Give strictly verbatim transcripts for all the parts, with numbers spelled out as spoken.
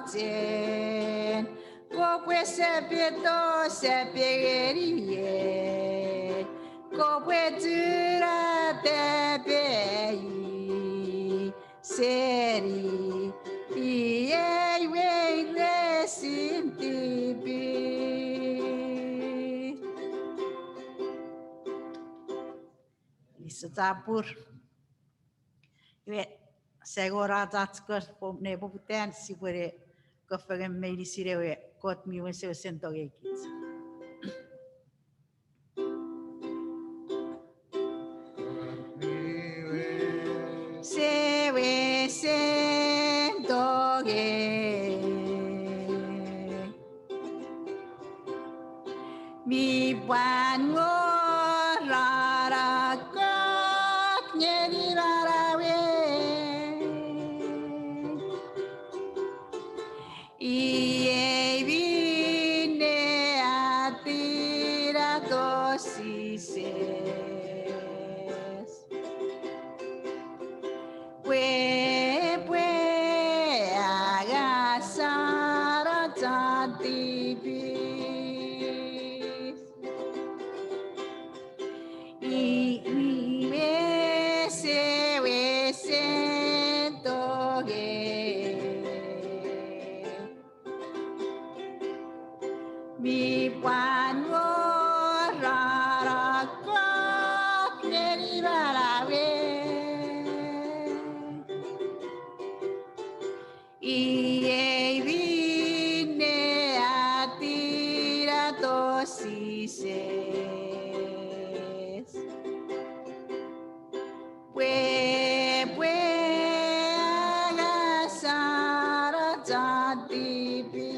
Sewochen, kopwe sepeto sepengeniei, kopwe chuna tepei seni iei we resin tipis. Iso chapur. Iwe, sia wor ach ach kos po-, ne poputan sipwe ne kofengen meinisin ewe Kot mi wesewesen tongeikich. Sewesen tongei. Mi pwan wor ena Kot ngeni manauei. Iei minne a tinato Jises pwe epwe angasano chon tipis. Iwe sewesen tongei. Mi pwan wor ena Kot ngeni manauei. Iei minne a tinato Jises pwe epwe angasano chon tipis.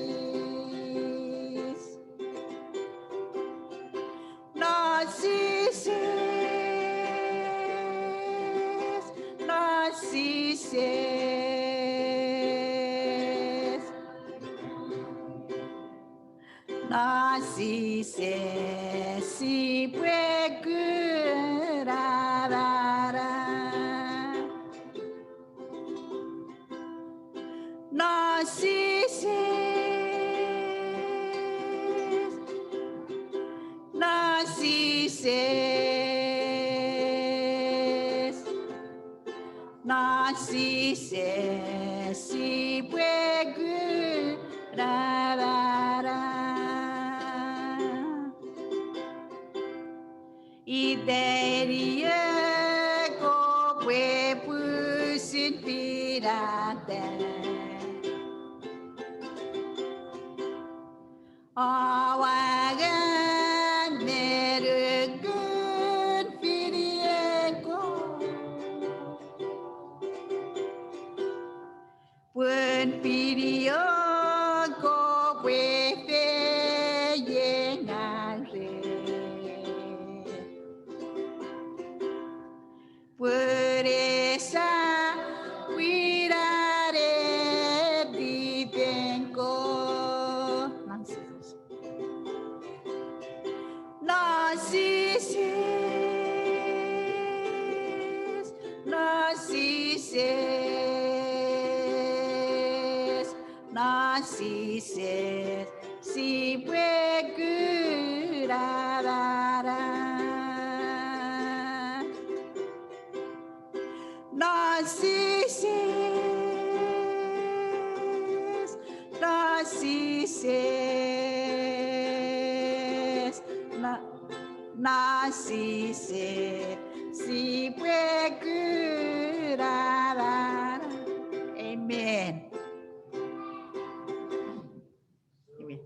No Jises, no Jises, no Jises sipwe kuna manau. No Jises, no Jises, no Jises sipwe kuna manau. Iteio kopwe pusin finata. Oua ngang me nukun finiei Kot. Pun finiei Kot kopwe feiengau ren. Pun esap wina netipen Kot. Non Jises. Non Jises, non Jises, non Jises, sipwe kuna manau. Non Jises, non Jises, non, non Jises, sipwe kuna manau. Amen. Amen.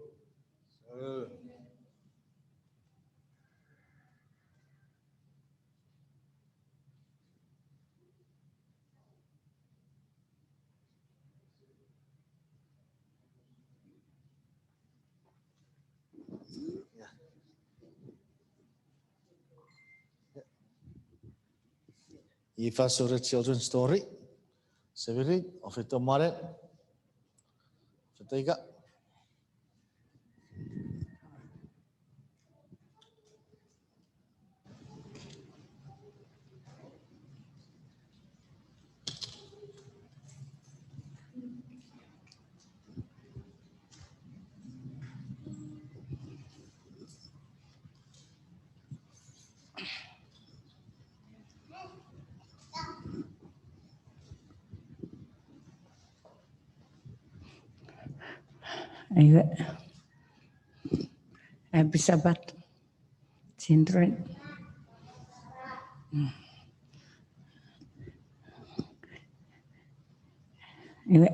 Ifa sore children's story. Semirit, ofeto mane. Ofeto ika. Iwe, happy Sabbath, children. Iwe,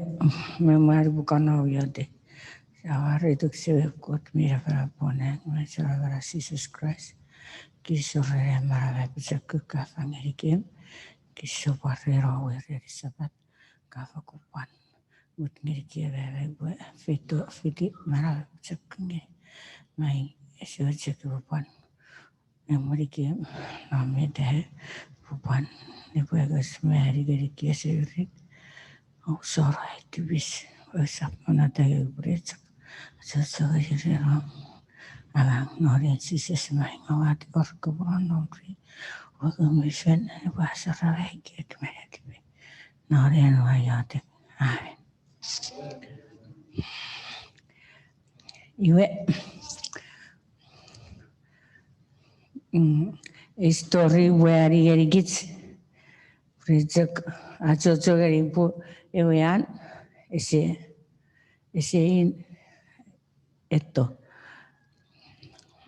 me mwan pukano iotek. Sia wari tuk sewe Kot mi nafana pwonang, me Chon Amanau Jises Kraist. Kinisou ren manau mi pin chok ka fang ngenikem. Kinisou pwan ren ewe ranin Sabbath ka fakkun pwan mut ngenikem, me pwe feito fiti manau mi pin chok ngeni. Mai ese chok pwan emwenikem, non met e pwan nipwekoch me anikenikem ese rit. Ousora tipis, ousap mona taiupure chok. Achocho ngeni ren om angang non iten Jises, me ngawat orkopwon nom ri. Woke mi fen, pwe asara waike me netipe. Non iten ai iotek. Amen. Iwe, mm, ei story we ani ngenikich, pwe chok achocho ngeni pwe ewe an ese, ese in eto.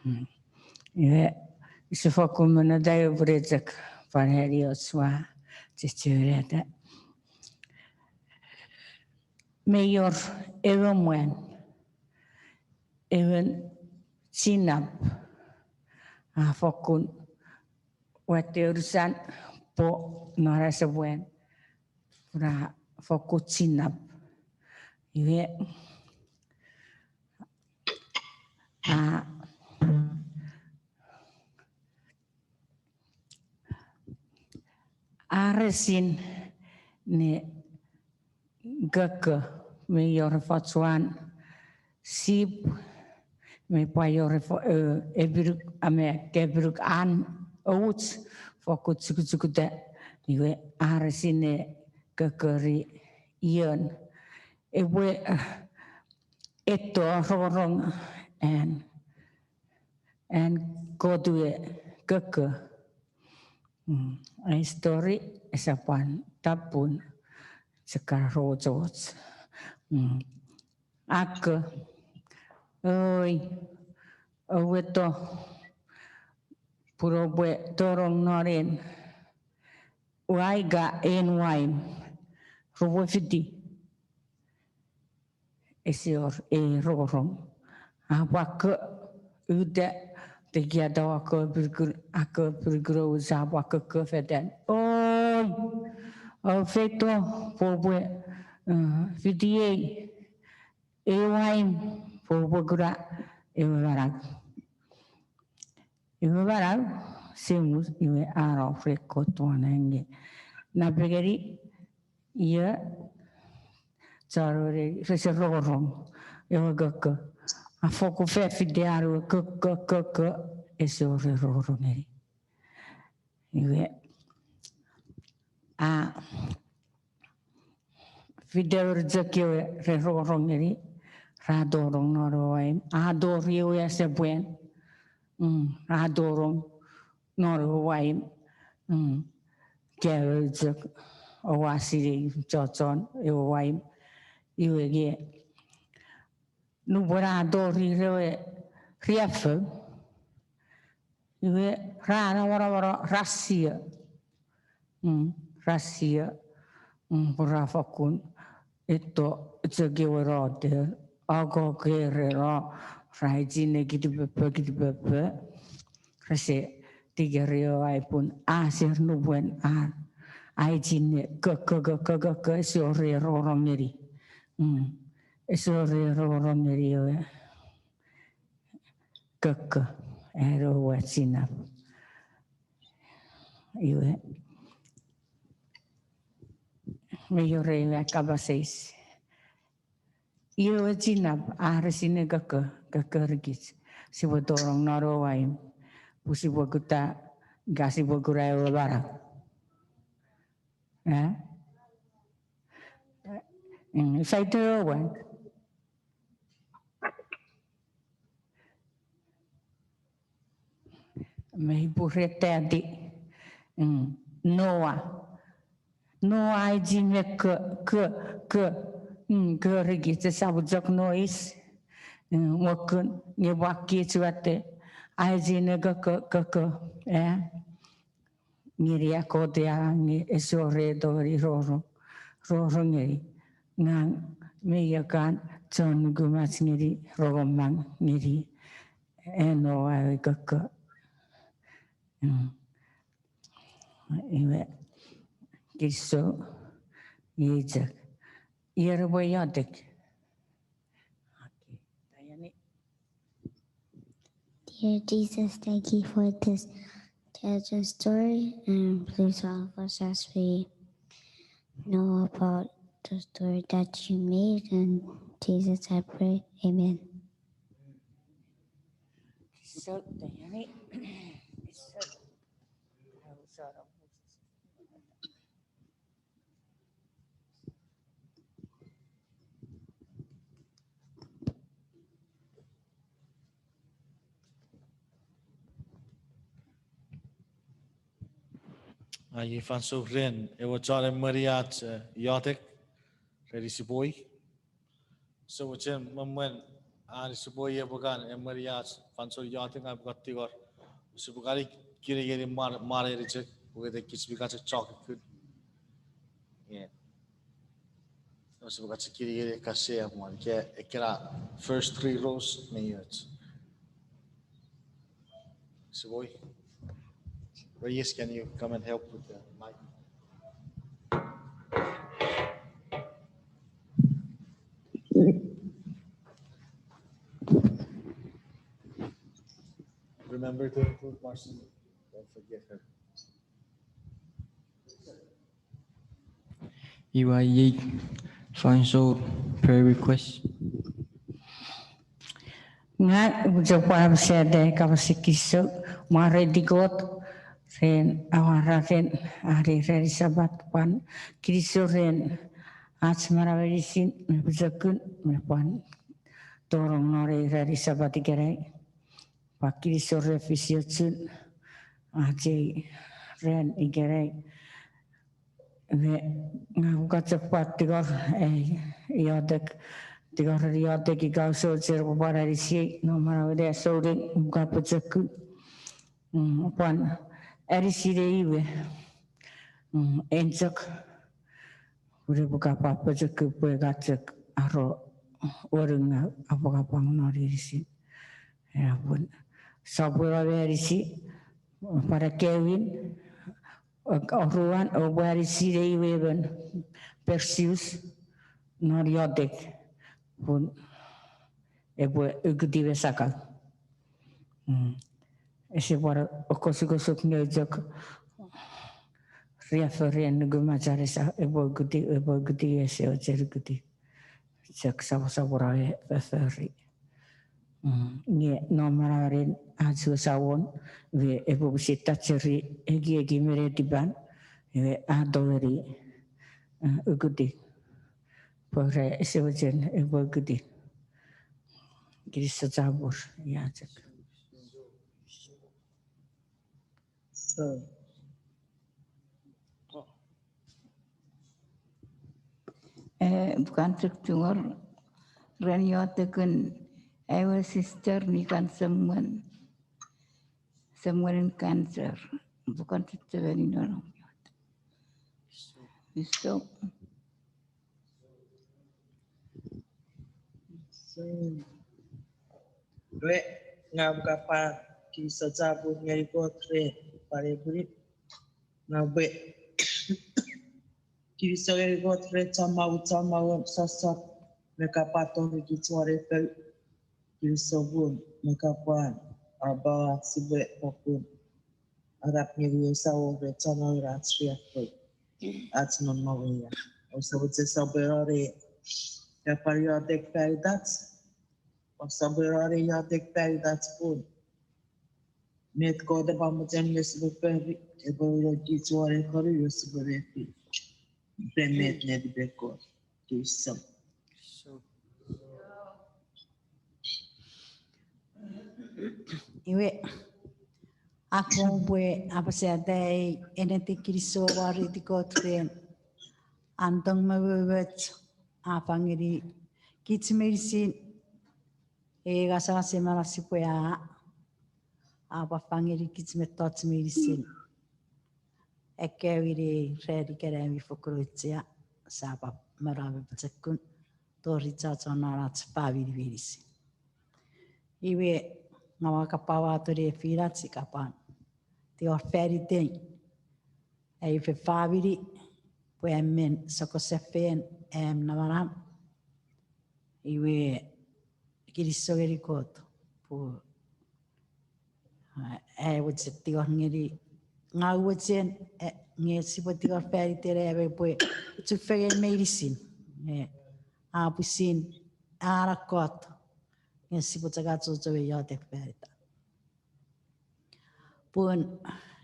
Mm. Iwe, ese fakkun mona taiupure chok, pwan ani och ua chechemeni ata. Mei wor ewe mwan, ewe chinnap, a fakkun watte unusan pwo non asepwan, pun a fakkun chinnap. Iwe, a, a resin ne koko, mei wor efoch wan sip, me pwan wor efo-, e, epinuk, a me epinuk an, ouch, fokkun chukuchukuta, iwe a resin ne kokori ion. Epwe, e, eto rongorong an, an Kot we koko. Mm, ai story esap pwan tapun, chok kana rochoch. Mm. Akko, oi, oweto, pun oupwe tonong non en, ua ika en waim, repwe fiti. Ese wor ei rongorong. A pwakko, uta, tekia ta pwakko, pirikir, akko pirikir ouch a pwakko ko fetan. Oi, o feito, pwe oupwe, eh, fiti ei, ei waim, pwe oupwe kuna ewe manau. Iwe manau, semus, iwe a no ren Kot won nang nge. Napengeni, ie, chon we rese rongorong, ewe koko. A fokkun fefiti an ewe koko, koko, ese wor rongorong ngeni. Iwe, a, fite wor chok ewe re rongorong ngeni, ra tonong non ewe waim, a tori ewe asepwan, mm, ra tonong non ewe waim, mm, kewe chok oua sinei chochon ewe waim, iwe nge, nupwen a tori rewe riaffou, iwe ra namanamano ra sio. Mm, ra sio. Mm, pwe ra fakkun eto chok ewe roter. Ako kere no, ra ichin ne kitipepe, kitipepe. Rese tikeri ewe waim pun a ser nupwen a, a ichin ne koko, koko, koko, ese wor rongorong ngeni. Mm. Ese wor rongorong ngeni ewe koko, ero we chinnap. Iwe. Mei wor ewe kapas eis. Iwe chinnap, a resin ne koko, koko rikich. Sipwe tonong non ewe waim. Pwe sipwe kuta, ika sipwe kuna ewe manau. Eh? Mm, ifa iten ewe waim? Mei pureta ati. Mm, Noa. Noa a ichin me ko, ko, ko. Mm, ko rikich, esap chok noise. Mokun nge pwal kich watte, aichin ne koko, koko, eh? Ngeni a Kot a nge ese wor re tongeni roro, roro ngeni. Ngang me io kan chon nukumach ngeni, rongomang ngeni, eno ai koko. Mm. Iwe, kiso, iei chok. Ier pwe iotek. Okay, Diane. Dear Jesus, thank you for this children's story, and please help us as we know about the story that you made. In Jesus, I pray. Amen. So, Diane. So, Ai fansoun ren ewe chon emweni ach, eh, iotek, ren isipwe. So, mochen me mwen an isipwe epwe kan emweni ach fansoun iotek, ngang upwe kan tingor. Sipwe kan kinikin mwan, mwan eni chok, pokiten kich mi kan chok chokekkun. Yeah. Sipwe kan kinikin kasia mwan, ke, ekkena first three rows me ioch. Sipwe. Reyes, can you come and help with the mic? Remember to include Marcy. Don't forget her. Iwe iei fansoun prayer request. Ngang upwe chok pwan apasa ate kapas kinisou, mwareiti Kot ren aua ra ren, are ren Sapat pwan kinisou ren ach manau meinisin me pochokun me pwan tonong non ei ren Sapat ikenai. Pwan kinisou ren fisiochun ach ei ran ikenai. Me ngang upwe kan chok pwan tingor, eh, iotek, tingor ren iotek ika usun chok pwan anisiei non manauei souneng, upwe kan pochokun. Mm, pwan anisiei we. Mm, en chok. Pun upwe kan pwan pochokun pwe kan chok aro wonunga apwangapwang non inisin. Ena pun sopweno me anisi, pwan akewin, oruan, oupwe anisi nei we emon Perseus non iotek, pun epwe ukuti me sakau. Mm. Ese pwan okosukosuk nge chok riaffou ren nukumach are sa epwe ukuti, epwe ukuti, ese ochen ukuti. Chok saposapora e fofori. Mm, nge non manauan ach we Samon, we epwe pwisin tacheri ekieki me netipan, we a tongeni, eh, ukuti. Pwe ra ese mochen epwe ukuti. Kinisou chapur, ia chok. So. Eh, upwe kan chok tungor ren iotekin ewe sister mi kan semwen, semwenin cancer. Upwe kan chok chemeni non iotek. So. So, we, ngang upwe kan pwan kinisou chapur ngeni Kot ren pwan ei pwinin. Ngang upwe kinisou ngeni Kot ren chommong, chommong sossot me ka pwan torikich won ei pwinin. Kinisou pun me ka pwan apaua sipwe popun arap ngeni ewe Samon ren chommong ach riaffou, ach nonnom ia. Ouse mochen sopweno ne, ka pwan iotek fan itach. Ouse sopweno ne iotek fan itach pun met Kot epwe mochen nge sipwe fori, epwe uro kich won ei konu nge sipwe mefi ren met netipen Kot. Kinisou. Iwe, akkom pwe apasa ata ei ennetin kinisou, mwareiti Kot ren an tong me wewe a fang ngeni kich meinisin. Ei ngasangasen manau sipwe a, a pwan fangeni kich mettoch meinisin. Ekkewe nei ren ikenai mi fokkun auchea, sia pwan manau me pochokun tori chochon non ach famini meinisin. Iwe, ngang ua kapwa wato nefinach ika pwan tingor fan iten ai fen famini pwe emon sokkosefan am namanam. Iwe, kinisou ngeni Kot pwe, a, ai mochen tingor ngeni, ngang mochen, e, nge sipwe tingor fan iten am epwe chufengen meinisin. E, a pwisin, a na Kot, nge sipwe chok achocho me iotek fan itan. Pun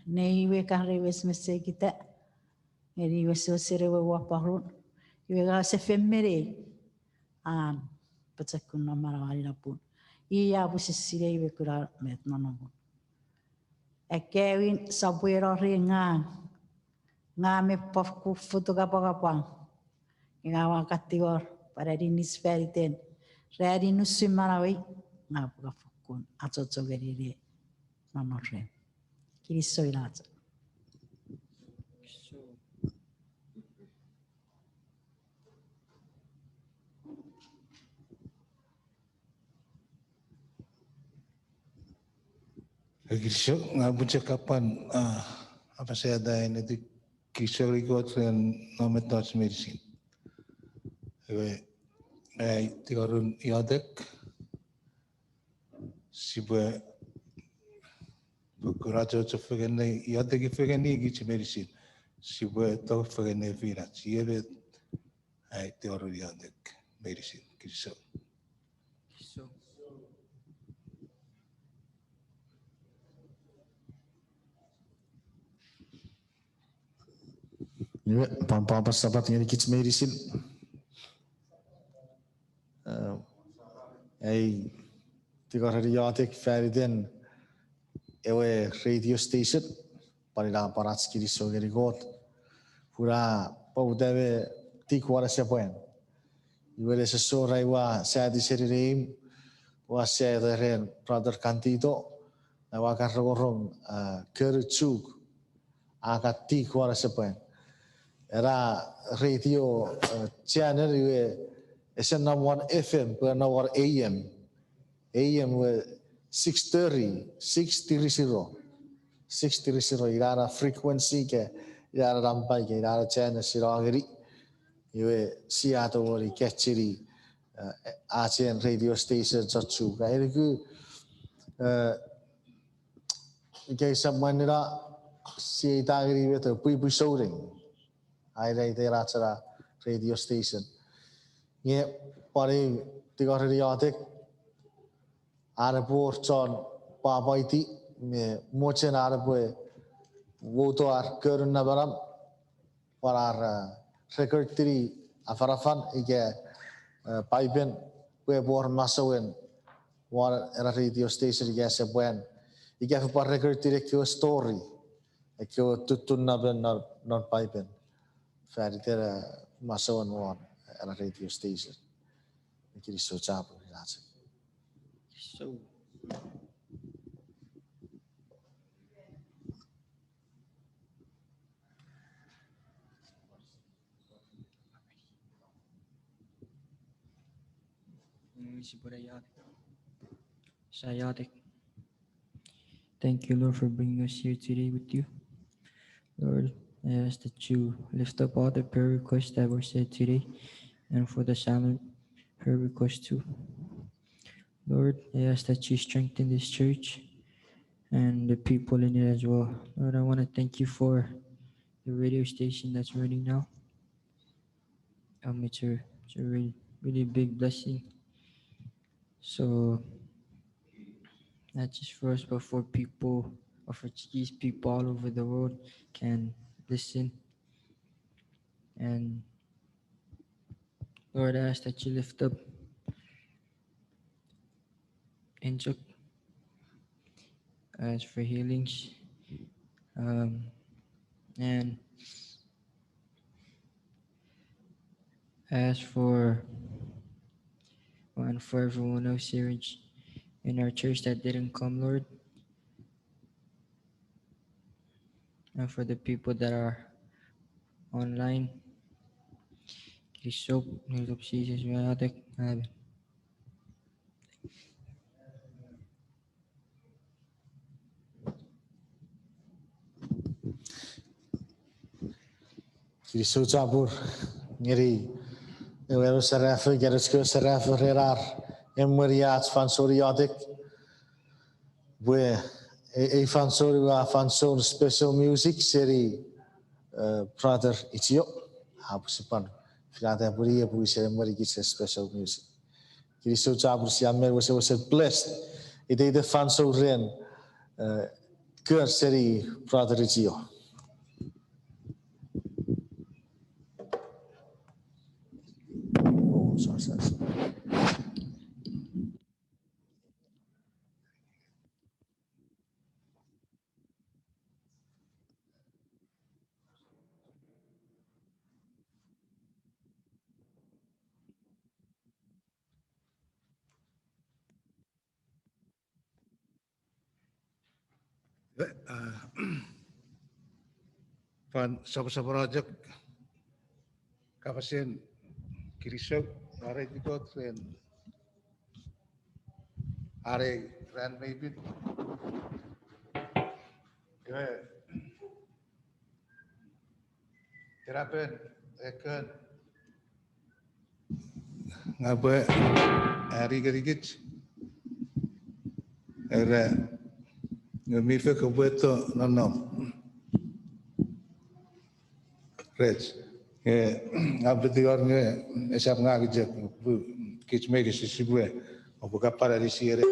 nei we kan re wes meseikita, ngeni wesewesen ewe ua parun, iwe ngang use fen menei an pochokun non manauan ina pun i a pwisin sinei me kuna met nonnomun. Ekkewin sopweno ren ngang, ngang me pwan fokkun futuk apwangapwang. Nge ngang ua kan tingor pwan aninnis fan iten ranin nusun manauei, ngang upwe kan fokkun achocho ngeni ne nonnom ren. Kinisou ina chok. Kinisou, ngang upwe chok pwan, a, apasa ita ai neti kinisou ngeni Kot ren non mettoch meinisin. Iwe, ai tingorun iotek, sipwe fokkun achocho fengen ne iotek fengeni kich meinisin. Sipwe tong fengen nefinach. Iei met ai tingorun iotek meinisin. Kinisou. Iwe, pwan pwapwan Sapat ngeni kich meinisin. E, ai tingoreni iotek fan iten ewe radio station, pwan ina pwan ach kinisou ngeni Kot. Pun a poputa me tik won ese pwan. Iwe nesosor ai ua sati seni neim, ua sati ren Brother Cantito, ai ua kan rongorong, a, konu Chuuk, a kan tik won ese pwan. Ena radio, a, channel iwe ese nom won F M, pwe nom won A M. A M we six thirty, six three zero. Six three zero, ina ena frequency ika, ina ena nampa ika, ina ena channel sia no ngeni. Iwe sia tongeni kachini, a, ach ei radio station chon Chuuk. Ai nuku, a, ika esap mwanino, sia eita ngeni met, pwipwi souneng. Ai ina iten ach ena radio station. Nge pwan tingoreni iotek, an epwe wor chon pwapwaiti me mochen an epwe wouto ar konu namanam, pwan ar, a, record-ini afanafan ika, a, Paipen, pwe epwe wor masouen won ena radio station ika ese pwan, ika epwe pwan record-ini ekkewe story, ekkewe tuttun napen non, non Paipen. Fan iten, a, masouen won ena radio station. Kinisou chapur ina chok. So. Thank you, Lord, for bringing us here today with you. Lord, I ask that you lift up all the prayer requests that were said today and for the silent prayer requests too. Lord, I ask that you strengthen this church and the people in it as well. Lord, I want to thank you for the radio station that's running now. Um, it's a, it's a really, really big blessing. So, not just for us, but for people, or for these people all over the world can listen. And Lord, I ask that you lift up Angel, ask for healings, um, and ask for, and for everyone else here in, in our church that didn't come, Lord. And for the people that are online, kilisou, nge Jises mi iotek, amen. Kilisou chapur ngeni ewe serafo, ngeni ewe serafo ren ar emweni ach fansoun iotek. Pwe e-, ei fansoun iwe a fansoun special music seni, eh, Brother Ichio. Apwe sipwe finata pwe i epwe wisen emwenikich special music. Kilisou chapur, sia men wesewesen blessed iteiten fansoun ren, eh, kor seni Brother Ichio. Oh, sorry, sorry, sorry. Eh, ah, fan soposopono chok kapasen kilisou, mwareiti Kot ren are ran mei pin. Iwe, tenapen ekkan ngang upwe arikirikich. Era, nge mi fek upwe to nonnom. Rech. Nge, ngang upwe tingor nge esap ngang chok, kich meinisin sipwe, oupwe kapasen anisi ere.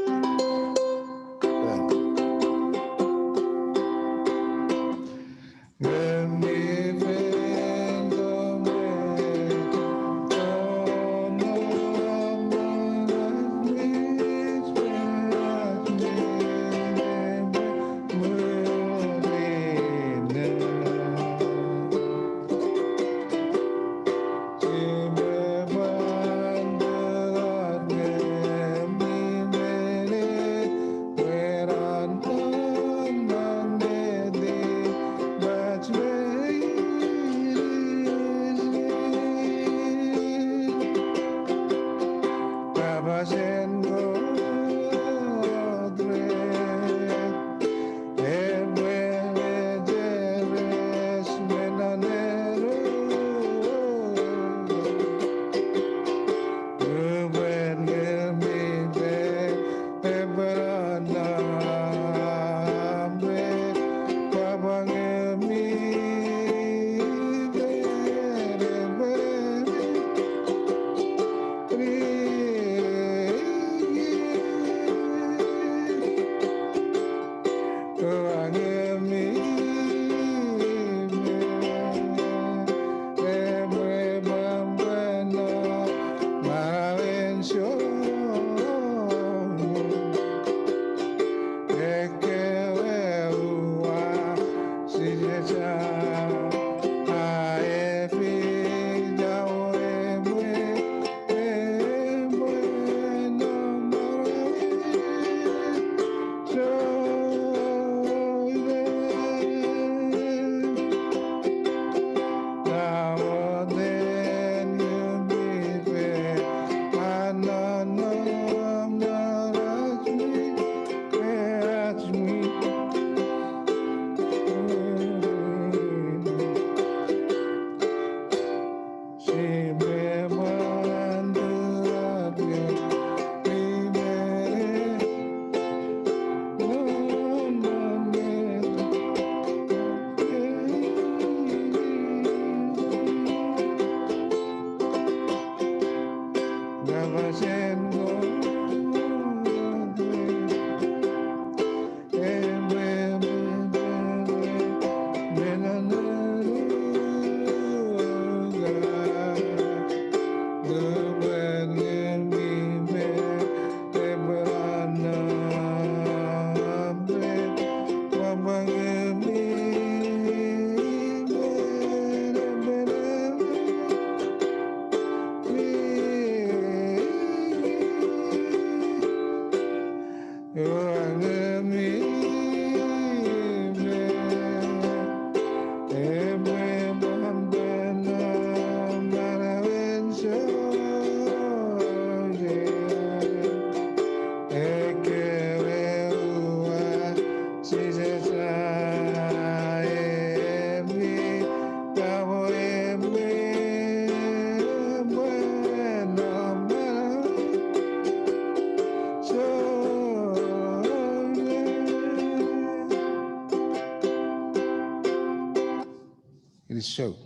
So.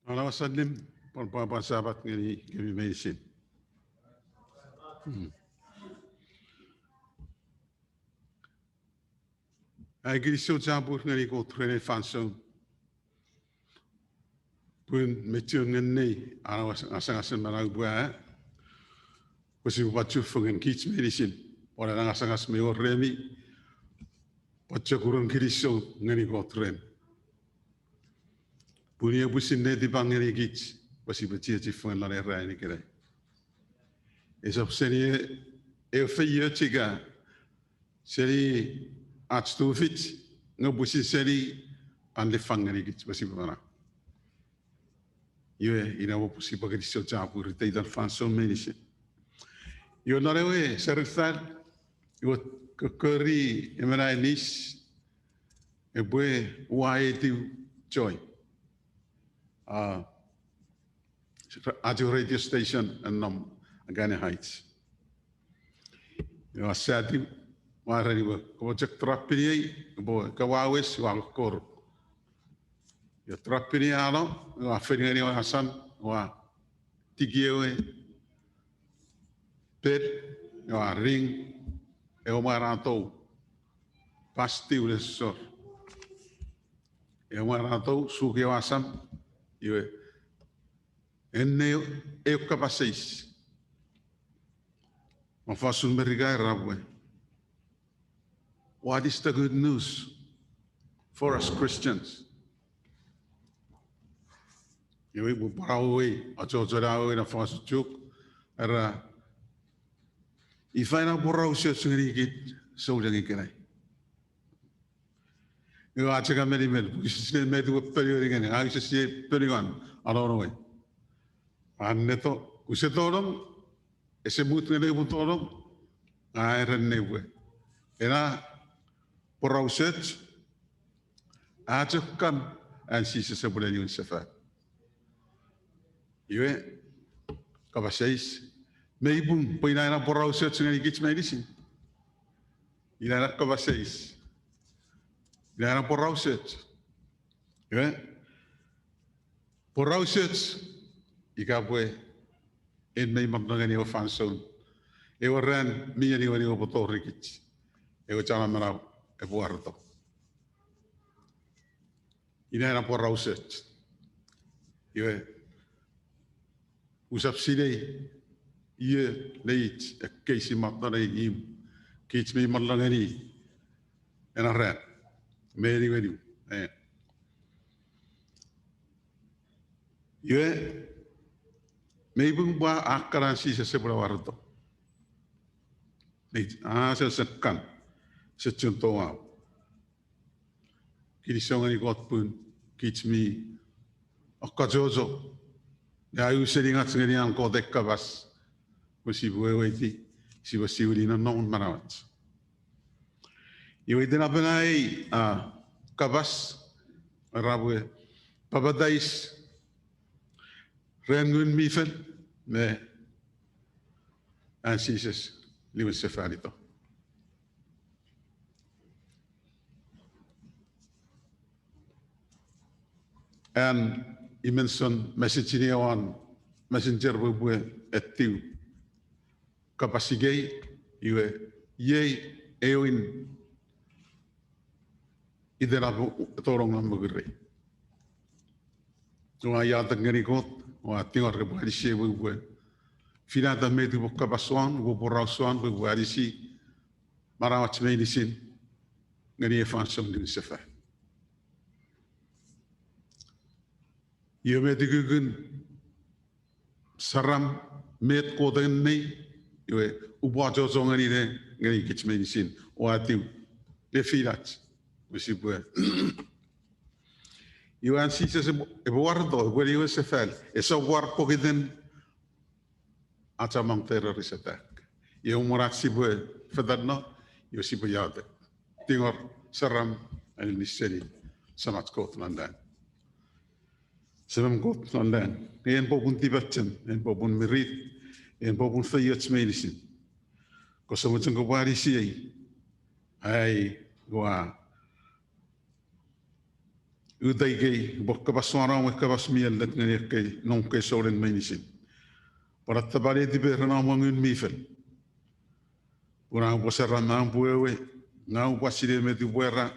Aramas allim, pwan pwapwan Sapat ngeni kemi meinisin. Hmm. Ai kinisou chapur ngeni Kot ren ei fansoun. Pun mi chuen ngeni ei, a, ngasangasen manau pwe, pwe sipwe pwan chufengen kich meinisin. Pwan ena ngasangas mi wor remi, pwan chok uren kinisou ngeni Kot ren. Pun i pwisin netipan ngeni kich, pwe sipwe chiechi fengen lon ei ran ikenai. Esap seni e, e feioch ika seni ach tufich, nge pwisin seni an lifang ngeni kich pwe sipwe manau. Iwe, ina pwe sipwe kinisou chapur iteitan fansoun meinisin. Iwe non ewe serifal, iwe kokkori emon ai nis, epwe uwaetiw Joy. A, ach radio station a nom Akane Heights. Iwe ua satiw, ua ereni pwe, kopwe chok drop-ini ei, kopwe, kopwe wes, ua kokkori. Iwe drop-ini a no, ua fen ngeni ewe asam, ua tiki ewe bell, ua ring, ewe mwan a tou. Positive nesor. Ewe mwan a tou, suki ewe asam, iwe, enne eu kapas eis. Me fosun Merika era pwe, what is the good news for us Christians? Iwe, pwe pwarauei, achocho na ewe na fosun Chuuk, era, ifa ena porausoch ngeni kich souleng ikenai? Iwe a chok menimen, pwe use sinei met upwe ponueni ngeni, a use sinei ponuan, anonowei. A neto, use tonong, ese mut ngeni upwe tonong, a ereni pwe, ena porausoch, a chok kan an Jises epwene niwin sefan. Iwe, kapas eis, mei pung pwe ina ena porausoch ngeni kich meinisin? Ina ena kapas eis. Ina ena porausoch. Iwe, porausoch, ika pwe en mei mot ngeni ewe fansoun, ewe ran mi eniweni epwe tori kich, ewe Chon Amanau epwe wareto. Ina ena porausoch. Iwe, usap sinei ie neich ekkei si mot ngeni imw, kich mi mot ngeni ena ran, me eniweni, e. Iwe, mei pung pwe a kan an Jises epwene wareto? Mei, a, ese, ese kan, ese chuen toau. Kinisou ngeni Kot pun kich mi akkachocho ne ausening ach ngeni an Kot ei kapas, pwe sipwe weweiti, sipwe siwini non nonnomun manauach. Iwe itenapen ai, a, kapas, era pwe papatais ren Ngun mi Fel me an Jises niwinsefanito. An i mention message-ini ewe messenger pwe upwe etiw kapas ikei, iwe iei ewin itenapen tonong non mokurei. Ua iotek ngeni Kot, ua tingor epwe anisiei pwe upwe finata met upwe kapas won, upwe poraus won, pwe upwe anisi manauach meinisin ngeni ei fansoun niwinsefan. Iwe met ukukun saram met Kot a ngeniei, iwe upwe achocho ngeni ne, ngeni kich meinisin, o atiw, lefinach, pwe sipwe. Iwe an Jises epwe, epwe wareto, epwe niwin sefal, esap war pokiten a chommong terrorist attack. Iwe mwen ach sipwe fetanno, iwe sipwe iotek. Tingor saram, aninis seni Samach Kot non lang. Semem Kot non lang, en popun tipachem, en popun mirit, en popun feioch meinisin. Kose mochen kopwe anisiei, ai ua uta ikei, upwe kapas won om we kapas mi ennet ngeni ekkei, noum kei souneng meinisin. Pwan attapa netiper ren om we Ngun mi Fel. Pun a upwe saram, a upwe ewe, ngang upwe sinei met upwe era,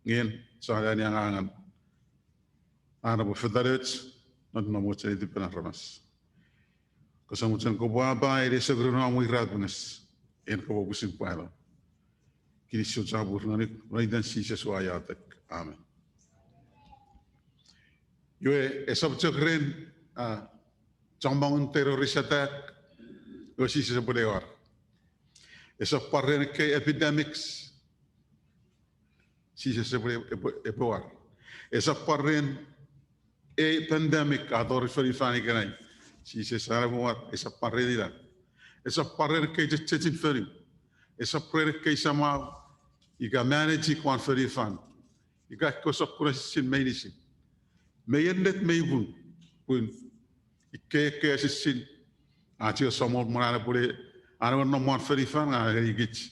nge en chon ani angangan. An epwe fetanoch, non nomoch netipen aramas. Kose mochen kopwe apae ne sokri nom we irapenges, en kopwe pwisin pwano. Kinisou chapur ngonuk, non itan Jises ua iotek. Amen. Iwe, esap chok ren, a, chommongun terrorist attack, iwe Jises epwe ne war. Esap pwan ren ekkei epidemics, Jises epwe, epwe, epwe war. Esap pwan ren ei pandemic a tori fonufan ikenai, Jises an epwe war, esap pwan ren ina. Esap pwan ren ekkei chechechin fonu. Esap ren ekkei samau ika manage won fonufan. Ika ekkewe sokkun esisin meinisin. Mei ennet mei pung, pun ikkei ekkei esisin, a chok Samol mwen an epwe, an ewe nom won fonufan, a ngenikich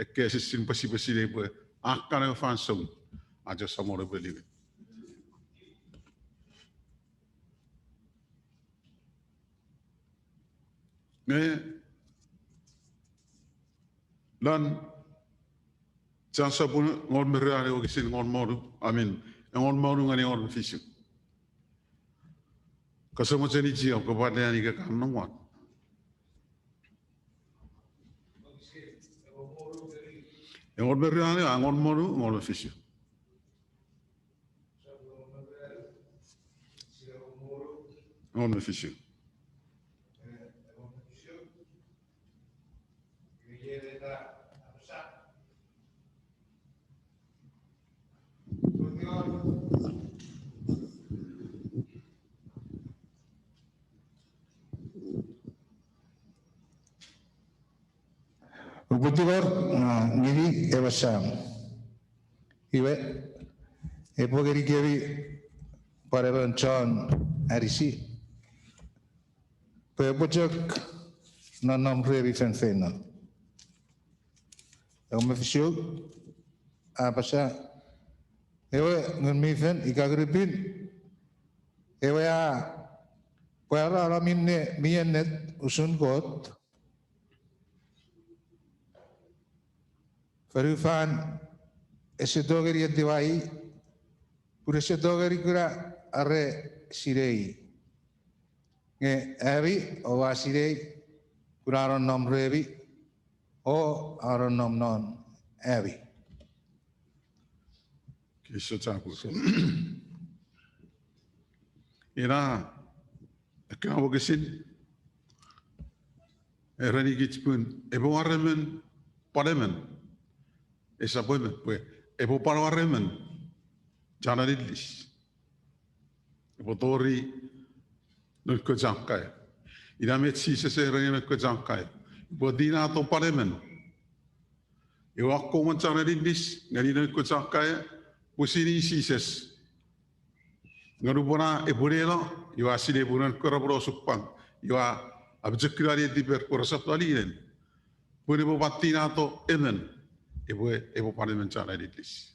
ekkei esisin pwe sipwe sinei pwe a kan ewe fansoun, a chok Samol epwe niwin. Nge, lon Jon sopun engol me ruanu wokisin engol me wonu, I mean, engol me wonu ngeni engol me fisu. Kose mochen ichio, kopwe aneani ika ka nom won. Engol me ruanu, a engol me wonu, engol me fisu. Engol me fisu. Upwe tingor, a, ngeni ewe Sam. Iwe, epwe ngenikemi pwan emon chon anisi pwe epwe chok nonnom remi feinfeino. Ewe me fisu, a apasa, ewe Ngun mi Fel ika Ngun mi Pin, ewe a pwarano minne mi ennet usun Kot, fonufan ese tongeni etiwa i, pun ese tongeni kuna are sinei. Nge ami oua sinei, pun a nonnom remi, o a nonnom non ami. Kinisou chapur. Ina ekkena wokisin, erenikich pun epwe war emon, pwan emon, esap emon, pwe epwe pwan war emon chon aninis. Epwe tori noun kewe chon kaeo. Ina met Jises a ereni noun kewe chon kaeo, upwe tinato pwan emon. Ewe akkomwan chon aninis ngeni noun kewe chon kaeo, pwisin i Jises. Nge nupwen a epwe neno, iwe a sinei pwe noun kewe repwe osupwang, iwe a apochokuna netiper pwe resap tongeni inen. Pwe epwe pwan tinato emon, epwe, epwe pwan emon chon aninis.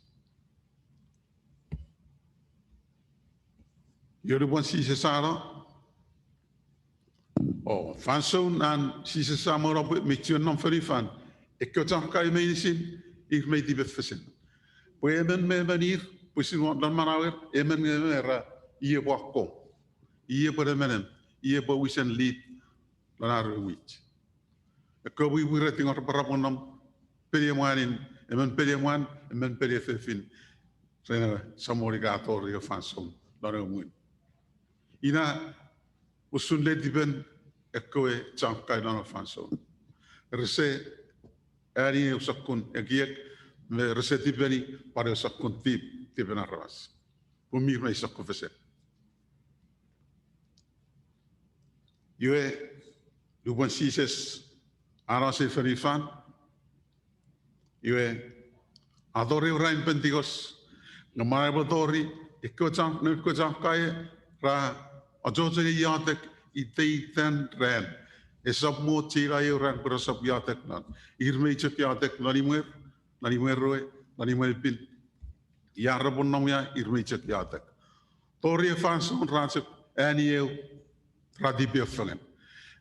Iwe nupwen Jises a no, o fansoun an Jises a mano pwe mi chuen nom fonufan, ekkewe chon kaeo meinisin ir mei tipefesen. Pwe emon me emon ir, pwisin won non manauer, emon me emon era, i epwe akkom, i epwe nemenem, i epwe wisen lead lon ar we mwich. Ekkewe pwipwi ra tingor pwe repwe nom peniemwanin, emon peniemwan, emon peniefefin, ren ewe Samol ika a tori ewe fansoun lon ewe mwun. Ina usun letipen ekkewe chon kaeo non ei fansoun. Rese ani eu sokkun ekiek, me rese tipeni pwan eu sokkun tip, tipen aramas. Pun mi mei sokkofesen. Iwe, lupwen Jises a no seni fonufan, iwe, a tori ewe ranin Pentikos, nge mwen epwe tori, ekkewe chon, noun kewe chon kaeo, ra achocho ne iotek iteiten ran. Esap mo chienan eu ran pwe resap iotek non. Ir mei chok iotek non imwer, non imwer we, non imwen pin. Ia repwe nom ia, ir mei chok iotek. Tori ei fansoun ra chok ani eu, ra tipeeu fengen.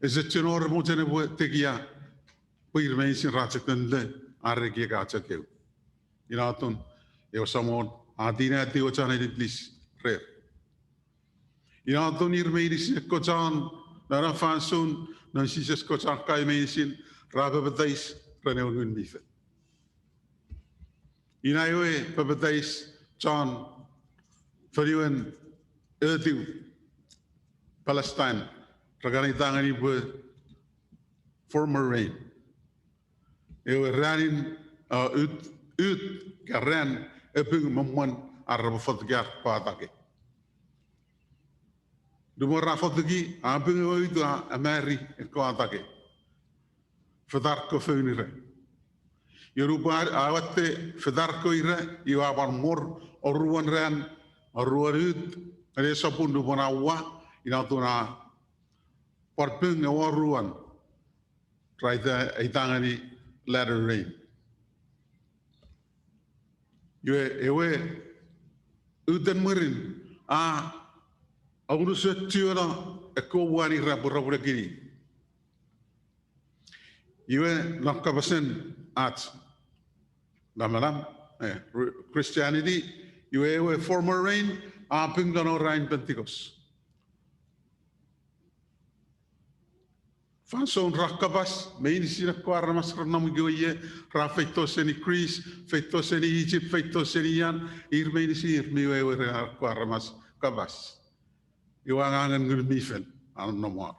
Ese chuen wor mochen epwe tekia, pwe ir meinisin ra chok nenne ar ekiek a chok eu. Ina atun ewe Samon a tinatiw ewe chon aninis rer. Ina atun ir meinisin ekkewe chon, non ena fansoun, non Jises kewe chon kaeo meinisin, ra papatais ren ewe Ngun mi Fel. Ina ewe papatais John fonuen etiw Palestine, ra kan eita ngeni pwe former rain. Ewe ranin, a, ut, ut, ka ran, epung me mwen ar repwe fotuki ar kewe atake. Nupwen ra fotuki, a pung ewe ut a amari ekkewe atake. Fetar kewe foun ira. Iwe nupwen a, a watte fetar kewe ira, iwe a pwan wor oruan ran, oruan ut, ene sopun nupwen a ua, ina atun a pwan pung ewe oruan. Ra eita, eita ngeni latter rain. Iwe, ewe uten mwirin, a, a unusochuno ekkewe wanin ra pwe repwe nekini. Iwe, non kapasen ach namanam, eh, re-, Christianity, iwe ewe former rain, a pung non ewe ranin Pentecost. Fansoun ra kapas, meinisin ekkewe aramas ra nom ikewe ie, ra feito seni Greece, feito seni Egypt, feito seni ian, ir meinisin ir mi wewe ren ar kewe aramas kapas. Iwe angangen Ngun mi Fel a nonnom wor.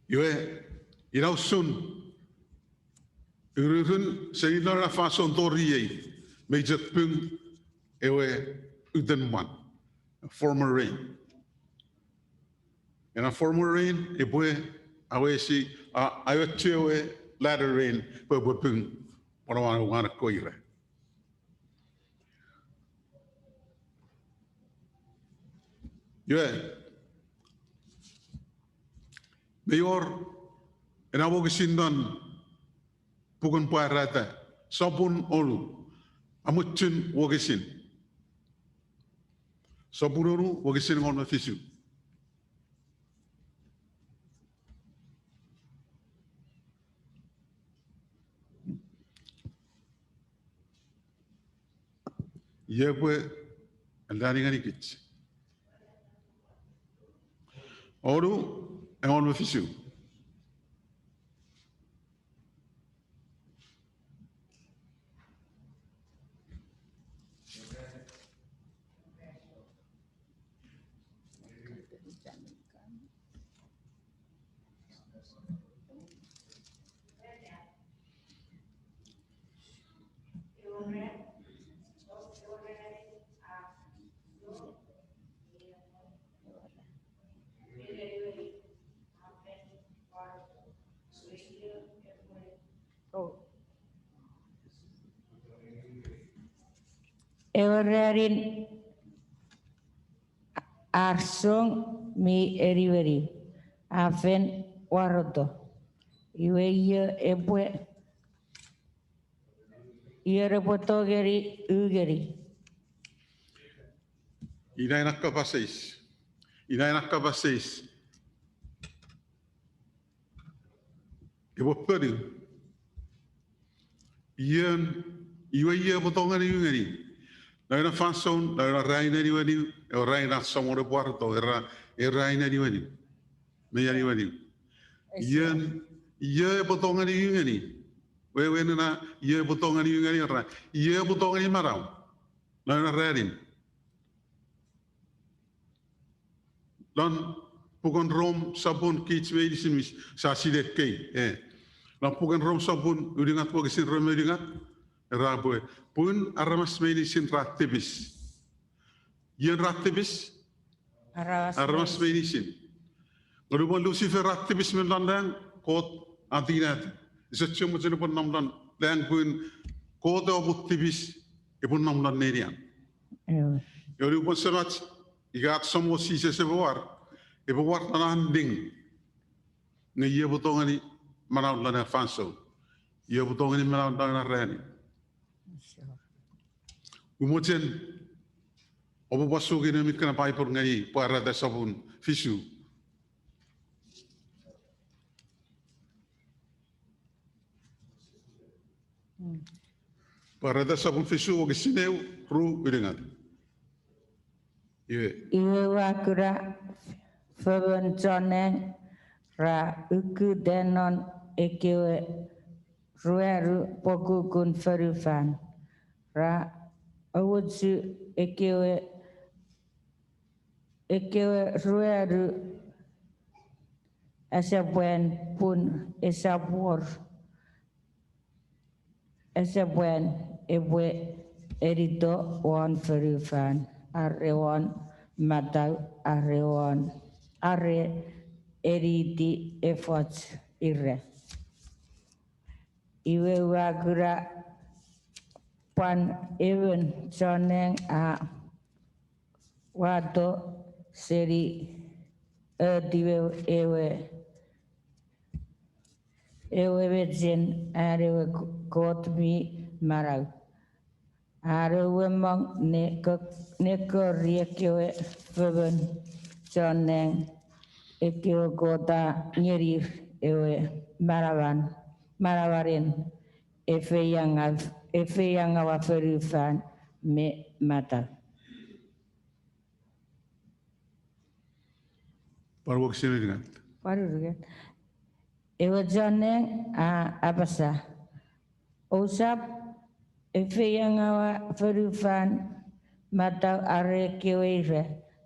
Iwe, ina usun, ururun seni non ena fansoun tori iei, mei chok pung ewe uten mwan, former rain. Ena former rain epwe awesi, a, aiochu ewe latter rain pwe epwe pung pwan ewe wan ekkewe ira. Iwe, mei wor ena wokisin non puken Pwarata, sopun onu, amuchun wokisin. Sopun onu, wokisin engon me fisu. Iei epwe anneani ngenikich. Onu, engon me fisu. Ewe ranin ar song mi eniweni a fen waroto. Iwe io epwe, io repwe tongeni ungeni? Ina ena kapas eis. Ina ena kapas eis. Epwe ponu. Ion, iwe io epwe tongeni ungeni? Non ena fansoun, non ena ranin aniweniw, ewe ranin ach Samon epwe waroto, era, ewe ranin aniweniw. Mei aniweniw. Ion, io epwe tongeni ungeni? Wewen ena, io epwe tongeni ungeni, era, io epwe tongeni manau? Non ena ranin. Lon puken Rom sopun, kich meinisin mi sia sinei ekkei, e. Lon puken Rom sopun ulungat wokisin rue me ulungat, era pwe, pun aramas meinisin ra tipis. Ien ra tipis? Aramas meinisin. Nge lupwen Lucifer a tipis me non lang, Kot a tinati. Ese chuen mochen epwe nom lon lang pun Kot a pwal tipis, epwe nom lon nenian. Ewe. Iwe lupwen Semach ika ach Samon Jises epwe war, epwe war non an ling. Nge iei epwe tongeni manau lon ena fansoun. Iei epwe tongeni manau lon ena ranin. Ua mochen oupwe pwan suki noumi kana Bible ngeni Pwarata sopun fisu. Pwarata sopun fisu wokisin eu, ru, ulungat. Iwe. Iwe ua kuna fomon chon nang ra ukkuta non ekkewe ruanu pokukun fonufan, ra awochu ekkewe, ekkewe ruanu asapwan pun esap wor asapwan epwe enito won fonufan, are won matau, are won, are eniti efoch ira. Iwe ua kuna pwan emon chon nang a wato seni otiw ewe, ewe mechen an ewe Kot mi manau. Are uemong ne ko-, ne kori ekkewe fomon chon nang ekkewe Kot a ngenir ewe manaman, manamanen efeiengaw-, efeiengawa fonufan me matau. Pwan wokisin unungat. Pwan unungat. Ewe chon nang a apasa, ousap efeiengawa fonufan, matau are ekkewe ira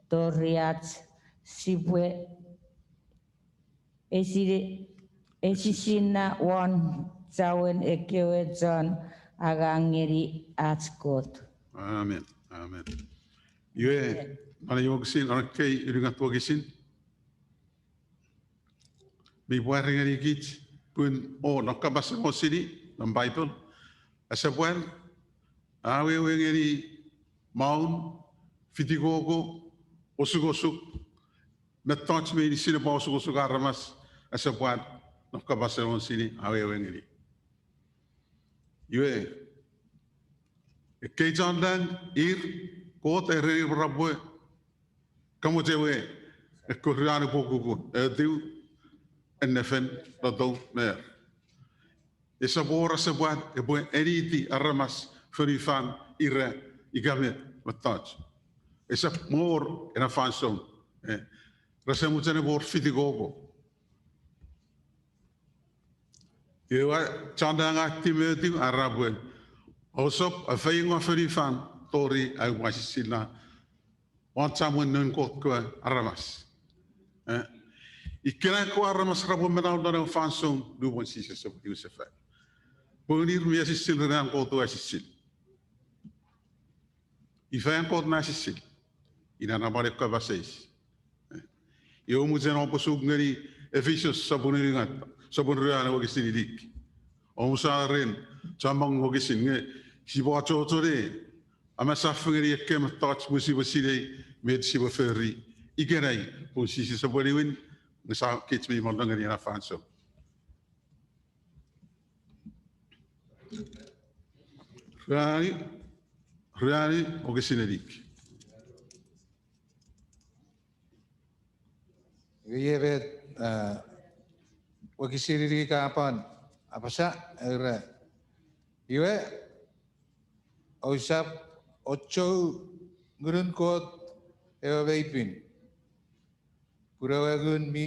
tori ach sipwe esine-, esisinna won chouen ekkewe chon angang ngeni ach Kot. Amen. Amen. Iwe, mane wokisin, ena ekkei unungat wokisin mi pwari ngenikich pun o non kapasen osini non Bible, asapwan a wewe ngeni maun, fitikoko, osukosuk, mettoch meinisin epwe osukosuk aramas, asapwan non kapasen osini a wewe ngeni. Iwe, ekkei chon nang ir, Kot a ereni ir pwe repwe kamoch ewe ekkewe ruanu pokukun, otiw, ennefen, lotou, me esap wor asapwan epwe eniti aramas, fonufan, ira, ika met, mettoch. Esap wor ena fansoun. E, rese mochen epwe wor fitikoko. Iwe chon nang a tingorei, a era pwe, ousap efeiengaw fonufan tori aupwe asisinna won chommong noun Kot kewe aramas. E, ikkena ekkewe aramas repwe manau lon ewe fansoun lupwen Jises epwe niwinsefan. Pun ir mi asisin ren an Kot we asisin. Ifa an Kot ne asisin? Ina naman ekkewe kapas eis. Iwe mochen oupwe suk ngeni Efisus sopun unungat, sopun ruanu wokisin ilik. Omusano ren chommong wokisin nge sipwe achocho ne amasa fengeni ekkewe mettoch pwe sipwe sinei met sipwe fori ikenai pun Jises epwe niwin, nge sa kich mi mano ngeni ena fansoun. Ruanu, ruanu wokisin ilik. Iwe met, a, wokisin ilik a pwan apasa, era, iwe, ousap ochou Ngunun Kot ewe mi pin. Pun ewe ngun mi,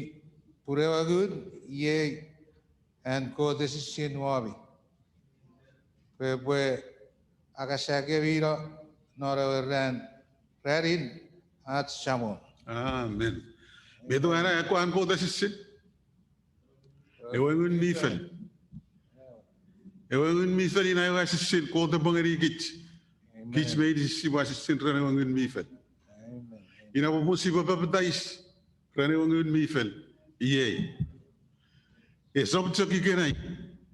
pun ewe ngun iei an Kot esisin womi, pwe epwe akasakemino non ewe ran, ranin ach Samon. Amen. Met ewe an, ekkewe an Kot asisin? Ewe Ngun mi Fel. Ewe Ngun mi Fel ina ewe asisin Kot epwe ngenikich. Kich meinisin sipwe asisin ren ewe Ngun mi Fel. Ina popun sipwe papatais ren ewe Ngun mi Fel iei. Esap chok ikenai,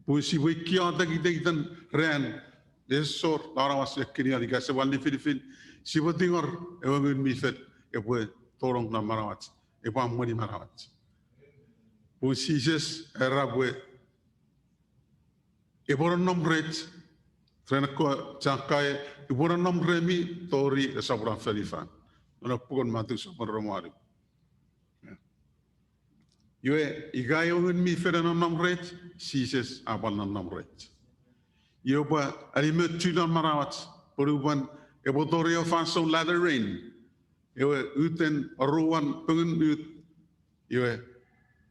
pun sipwe ikiotek iteitan ran, esor aramas ekkenian ika ese pwan nifinifin, sipwe tingor ewe Ngun mi Fel epwe tonong non manauach, epwe emweni manauach. Pun Jises era pwe epwe nonnom rech, ren ekkewe chon kaeo, epwe nonnom remi tori esap nom fonufan. Non ewe puken Matu sopwun rue me wanu. Iwe, ika ewe Ngun mi Fel a nonnom rech, Jises a pwal nonnom rech. Iwe pwe a nimochu non manauach, pwe nupwen epwe tori ewe fansoun latter rain, ewe uten aruan pungun ut, iwe,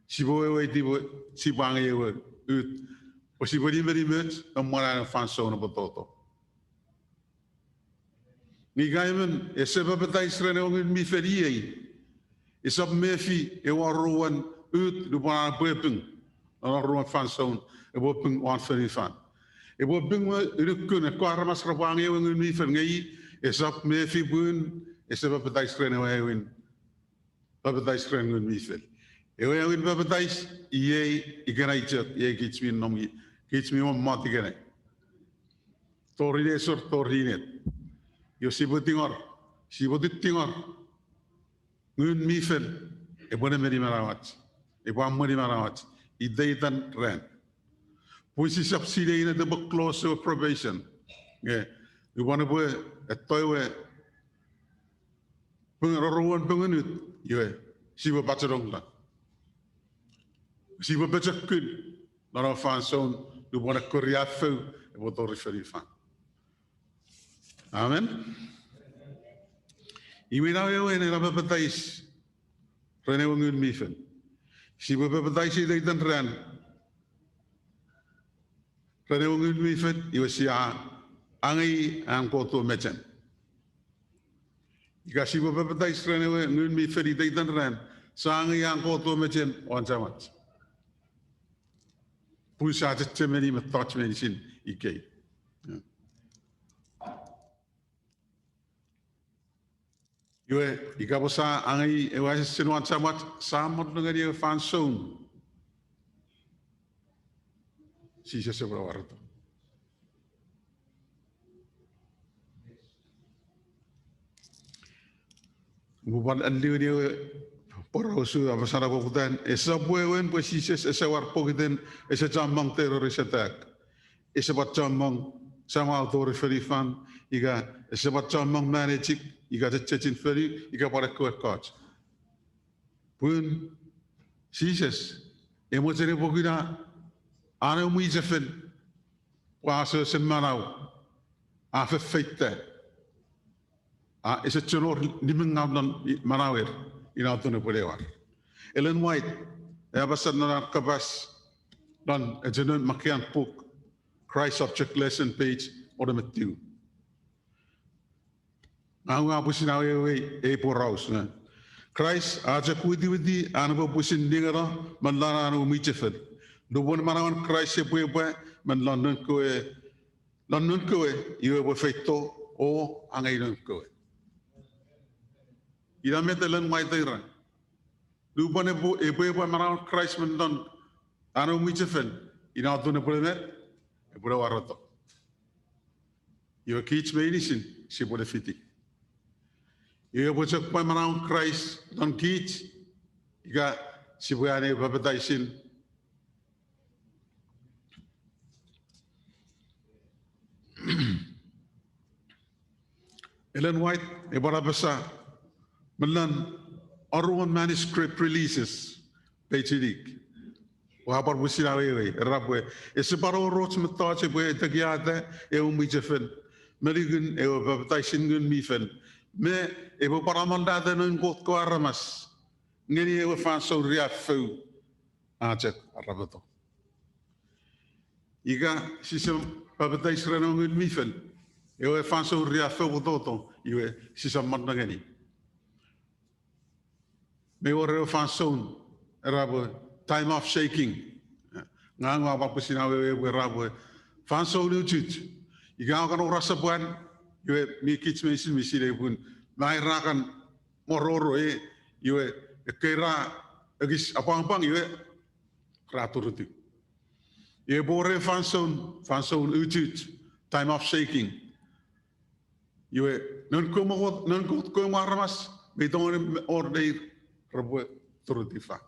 sipwe weweiti pwe sipwe angei ewe ut, pwe sipwe nimenimoch, non mwan an fansoun epwe toto. Nge ika emon ese papatais ren ewe Ngun mi Fel iei, esap mefi ewe aruan ut nupwen an epwe pung, non aruan fansoun epwe pung won fonufan. Epwe pung me unukun ekkewe aramas repwe angei ewe Ngun mi Fel, nge i esap mefi pun ese papatais ren ewe aewin papatais ren Ngun mi Fel. Ewe aewin papatais iei ikenai chok, iei kich mi nom, kich mi mommot ikenai. Tori nesor, tori inet. Iwe sipwe tingor, sipwe tittingor Ngun mi Fel epwe nemeni manauach, epwe emweni manauach iteitan ran. Pun sisap sinei inet epwe close ewe probation. Nge, nupwen epwe etto ewe pungun, aruan pungun ut, iwe, sipwe pachenong lon, sipwe pochokun non ewe fansoun nupwen ekkewe riaffou epwe tori fonufan. Amen. Iwe ina wewen ena papatais ren ewe Ngun mi Fel. Sipwe papatais iteitan ran ren ewe Ngun mi Fel, iwe sia angei an Kot we mochen. Ika sipwe papatais ren ewe Ngun mi Fel iteitan ran, sia angei an Kot we mochen won Samach. Pun sia chechemeni mettoch meinisin ikei. Iwe, ika pwe sia angei ewe asisin won Samach, sia mot nengeni ewe fansoun Jises epwe wareto. Upwe pwan aliwini ewe poraus a apasa na poputan, esap wewen pwe Jises ese war pokiten ese chommong terrorist attack. Ese pwan chommong samau tori fonufan, ika ese pwan chommong manechik, ika chechechin fonu, ika pwan ekkewe ekkoch. Pun Jises e mochen epwe kuna an ewe mwichefel pwe a asosen manau, a fefeita, a ese chuen wor nimengau non manauer, ina atun epwe lewar. Ellen White e apasa non an kapas non echenon makkeian puk, Christ Object Lesson, page wone me tiu. Ngang ua pwisin awewei ei poraus, eh. Kraist a chok witiwiti an epwe pwisin ningeno me lon an ewe mwichefel. Nupwen manauen Kraist epwe epwe me lon noun kewe, lon noun kewe, iwe epwe feito o angei noun kewe. Ina met Ellen White a era. Nupwen epwe, epwe epwe manauen Kraist me lon an ewe mwichefel, ina atun epwe le met, epwe le wareto. Iwe kich meinisin sipwe le fiti. Iwe epwe chok pwan manauen Kraist non kich, ika sipwe anneani papataisin. Ellen White epwe apasa me lon aruan manuscript releases, page inik. Ua pwan pwisin awewei, era pwe ese pwan wor och mettoch epwe etekiata ewe mwichefel me lukun ewe papataisin Ngun mi Fel, me epwe pwan amolata noun Kot kewe aramas ngeni ewe fansoun riaffou a chok arapoto. Ika sise papatais ren ewe Ngun mi Fel, ewe fansoun riaffou epwe toto, iwe sise mot nengeni. Mi wor ewe fansoun era pwe time of shaking. Ngang ua pwan pwisin awewe pwe era pwe fansoun uchuch. Ika a kan wor asapwan, iwe mi kich meinisin mi sinei pun mei ra kan mororo e, iwe ekkei ra ekis apwangapwang, iwe ra turutiw. Iwe pwe wor ewe fansoun, fansoun uchuch, time of shaking. Iwe, noun Kot, noun Kot kewe me aramas, mi tongeni wor neir repwe turutiw fan.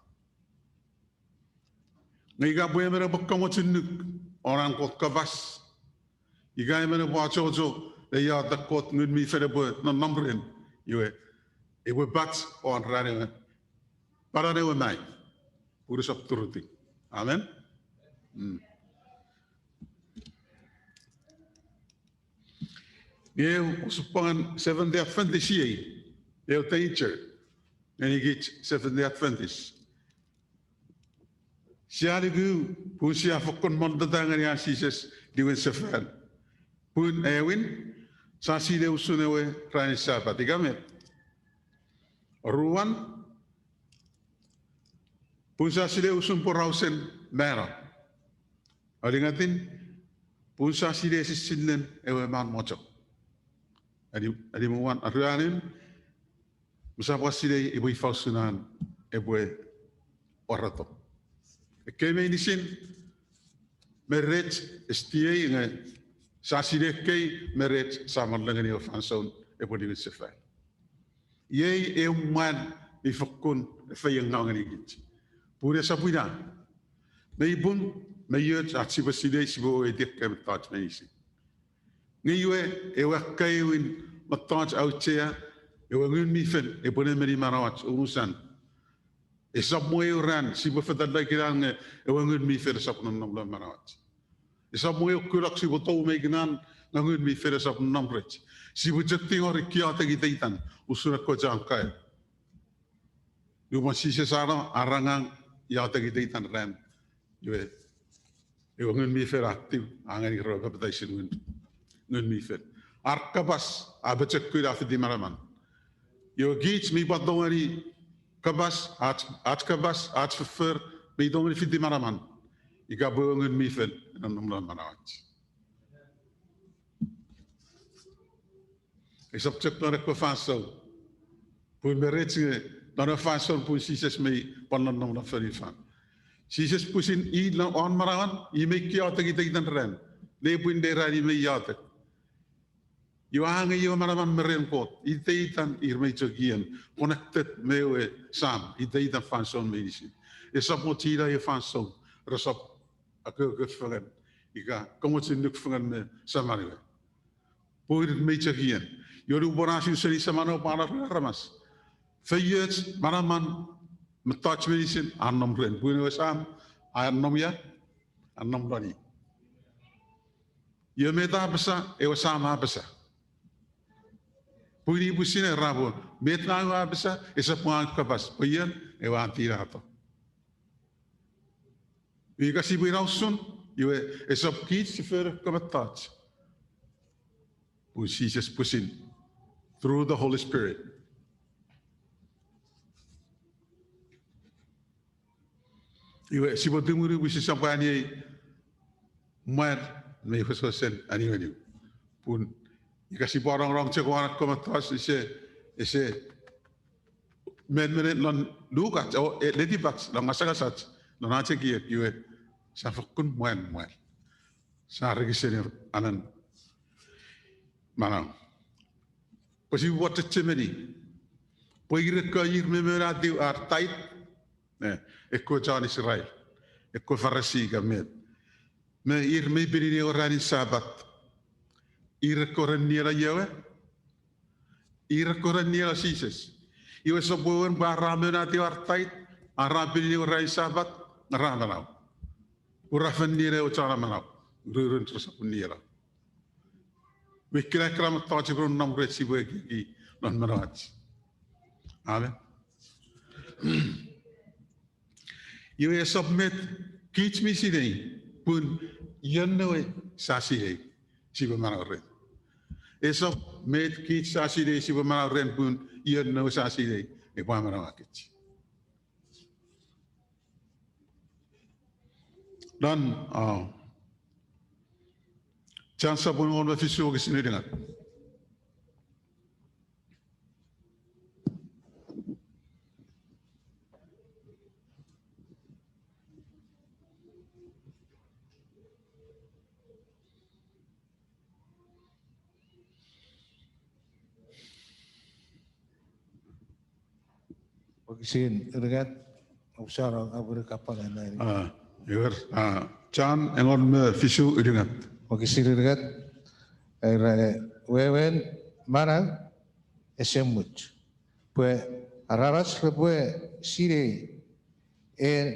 Nge ika pwe emon epwe kamochunuk won an Kot kapas, ika emon epwe achocho ne iotek Kot Ngun mi Fel epwe nonnom ren, iwe, epwe pach won ran ewe, panan ewe mai, pun esap turutiw. Amen? Mm. Nge eu osupwangen Seventh-day Adventist iei, eu danger ngenikich Seventh-day Adventist. Sia nuku pun sia fokkun monnota ngeni an Jises niwin sefan. Pun aewin, sia sinei usun ewe ranin Sapat ika met. Oruan, pun sia sinei usun porausen mano. Aunungatin, pun sia sinei esisinnen ewe man mocho. Ani, animuan, aruanun, me sia pwan sinei epwe ifa usun an epwe warato. Ekkei meinisin, me rech estiei nge sia sinei ekkei me rech sia monnota ngeni ewe fansoun epwe niwin sefan. Iei eu mwan mi fokkun efeiengaw ngenikich. Pun esap ina. Mei pung, mei och ach sipwe sinei sipwe weweiti ekkei mettoch meinisin. Nge iwe, ewe akkaewin mettoch auchea, ewe Ngun mi Fel epwe nemeni manauach unusan. Esap mo eu ran sipwe fetal me ikenan nge ewe Ngun mi Fel esap nonnom lon manauach. Esap mo eu kunok sipwe tou me ikenan nge Ngun mi Fel esap nonnom rech. Sipwe chok tingor iotek iteitan usun ekkoch chon kaeo. Nupwen Jises a no, a era ngang iotek iteitan ran, iwe, ewe Ngun mi Fel a tiw, a ngeni re papataisin Ngun, Ngun mi Fel. Ar kapas a pochokun, a fiti manaman. Iwe kich mi pwan tongeni kapas, ach, ach kapas, ach foffor, mi tongeni fiti manaman ika pwe ewe Ngun mi Fel a nonnom lon manauach. Esap chok non ekkewe fansoun. Pun me rech nge non ewe fansoun pun Jises mei pwan nonnom non fonufan. Jises pwisin i non won manauan, i mei iotek iteitan ran. Nepwin neran i mei iotek. Iwe a angei ewe manaman me ren Kot. Iteitan ir mei chok ien connected me ewe Sam iteitan fansoun meinisin. Esap mo china ewe fansoun resap akoko fengen ika kamochunuk fengen me Saman we. Pun ir mei chok ien. Iwe nupwen a su seni Saman we pwan a aramas, feioch, manaman, mettoch meinisin a nom ren. Pun ewe Sam a nom ia, a nom non i. Iwe met a apasa, ewe Sam a apasa. Pun i pwisin era pwe met ngang ua apasa, esap ngang kapas, pwe ien ewe a tinato. Ika sipwe ina usun, iwe esap kich si fori ekkewe mettoch. Pun Jises pwisin, through the Holy Spirit. Iwe sipwe tumunu pwisin sopwaniei mwan me wesewesen aniweniw. Pun ika sipwe rongorong chok won ekkewe mettoch, ese, ese, men, men non lukach, o, e, letipach, non ngasangasach, non ach ekiek, iwe sia fokkun mwan, mwan. Sia rikiseni anen manau. Pwe sipwe chechemeni pwe ir ekkewe ir me monatiw ar tithe, e, ekkewe chon Israel, ekkewe Farisi ika met, me ir mei pinini ewe ranin Sapat. Ir ekkewe ra nieno iewe, ir ekkewe ra nieno Jises. Iwe sopwe wewen pwe ar ra monatiw ar tithe, ar ra pinini ewe ranin Sapat, ra manau. Pwe ra fen nieno ewe chon amanau, rurun resap nieno. Me ikkena ekkena mettoch epwe nonnom rech sipwe ekieki non manauach. Amen. Iwe esap met kich mi sinei, pun ion ewe sia sinei sipwe manau ren. Esap met kich sia sinei sipwe manau ren, pun ion ewe sia sinei epwe amanauakich. Non, a, Jon sopun engon me fisu wokisin ulungat. Wokisin unungat, omusano, apwene kapana nani. A, ewer, a, Jon engon me fisu ulungat. Wokisin unungat, era, wewen manau ese much. Pwe aramas repwe sinei en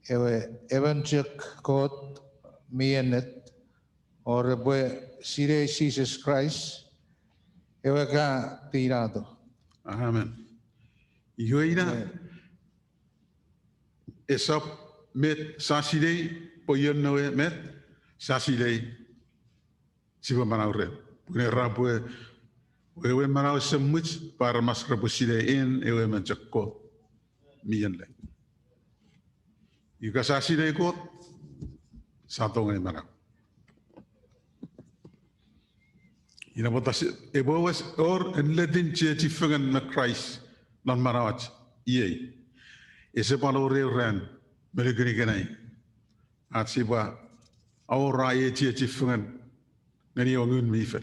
ewe emon chok Kot mi ennet, o repwe sinei Jises Kraist, ewe ka tinato. Amen. Iwe ina, esap met sa sinei, pwe ion ewe met sa sinei sipwe manau ren. Pun era pwe wewen manau ese much pwe aramas repwe sinei en ewe emon chok Kot mi ennet. Ika sa sinei Kot, sa tongeni manau. Ina pwata epwe wes wor ennetin chiechi fengen me Kraist non manauach iei. Ese pwal wor eu ran me nukun ikenai ach sipwe awora ei chiechi fengen ngeni ewe Ngun mi Fel.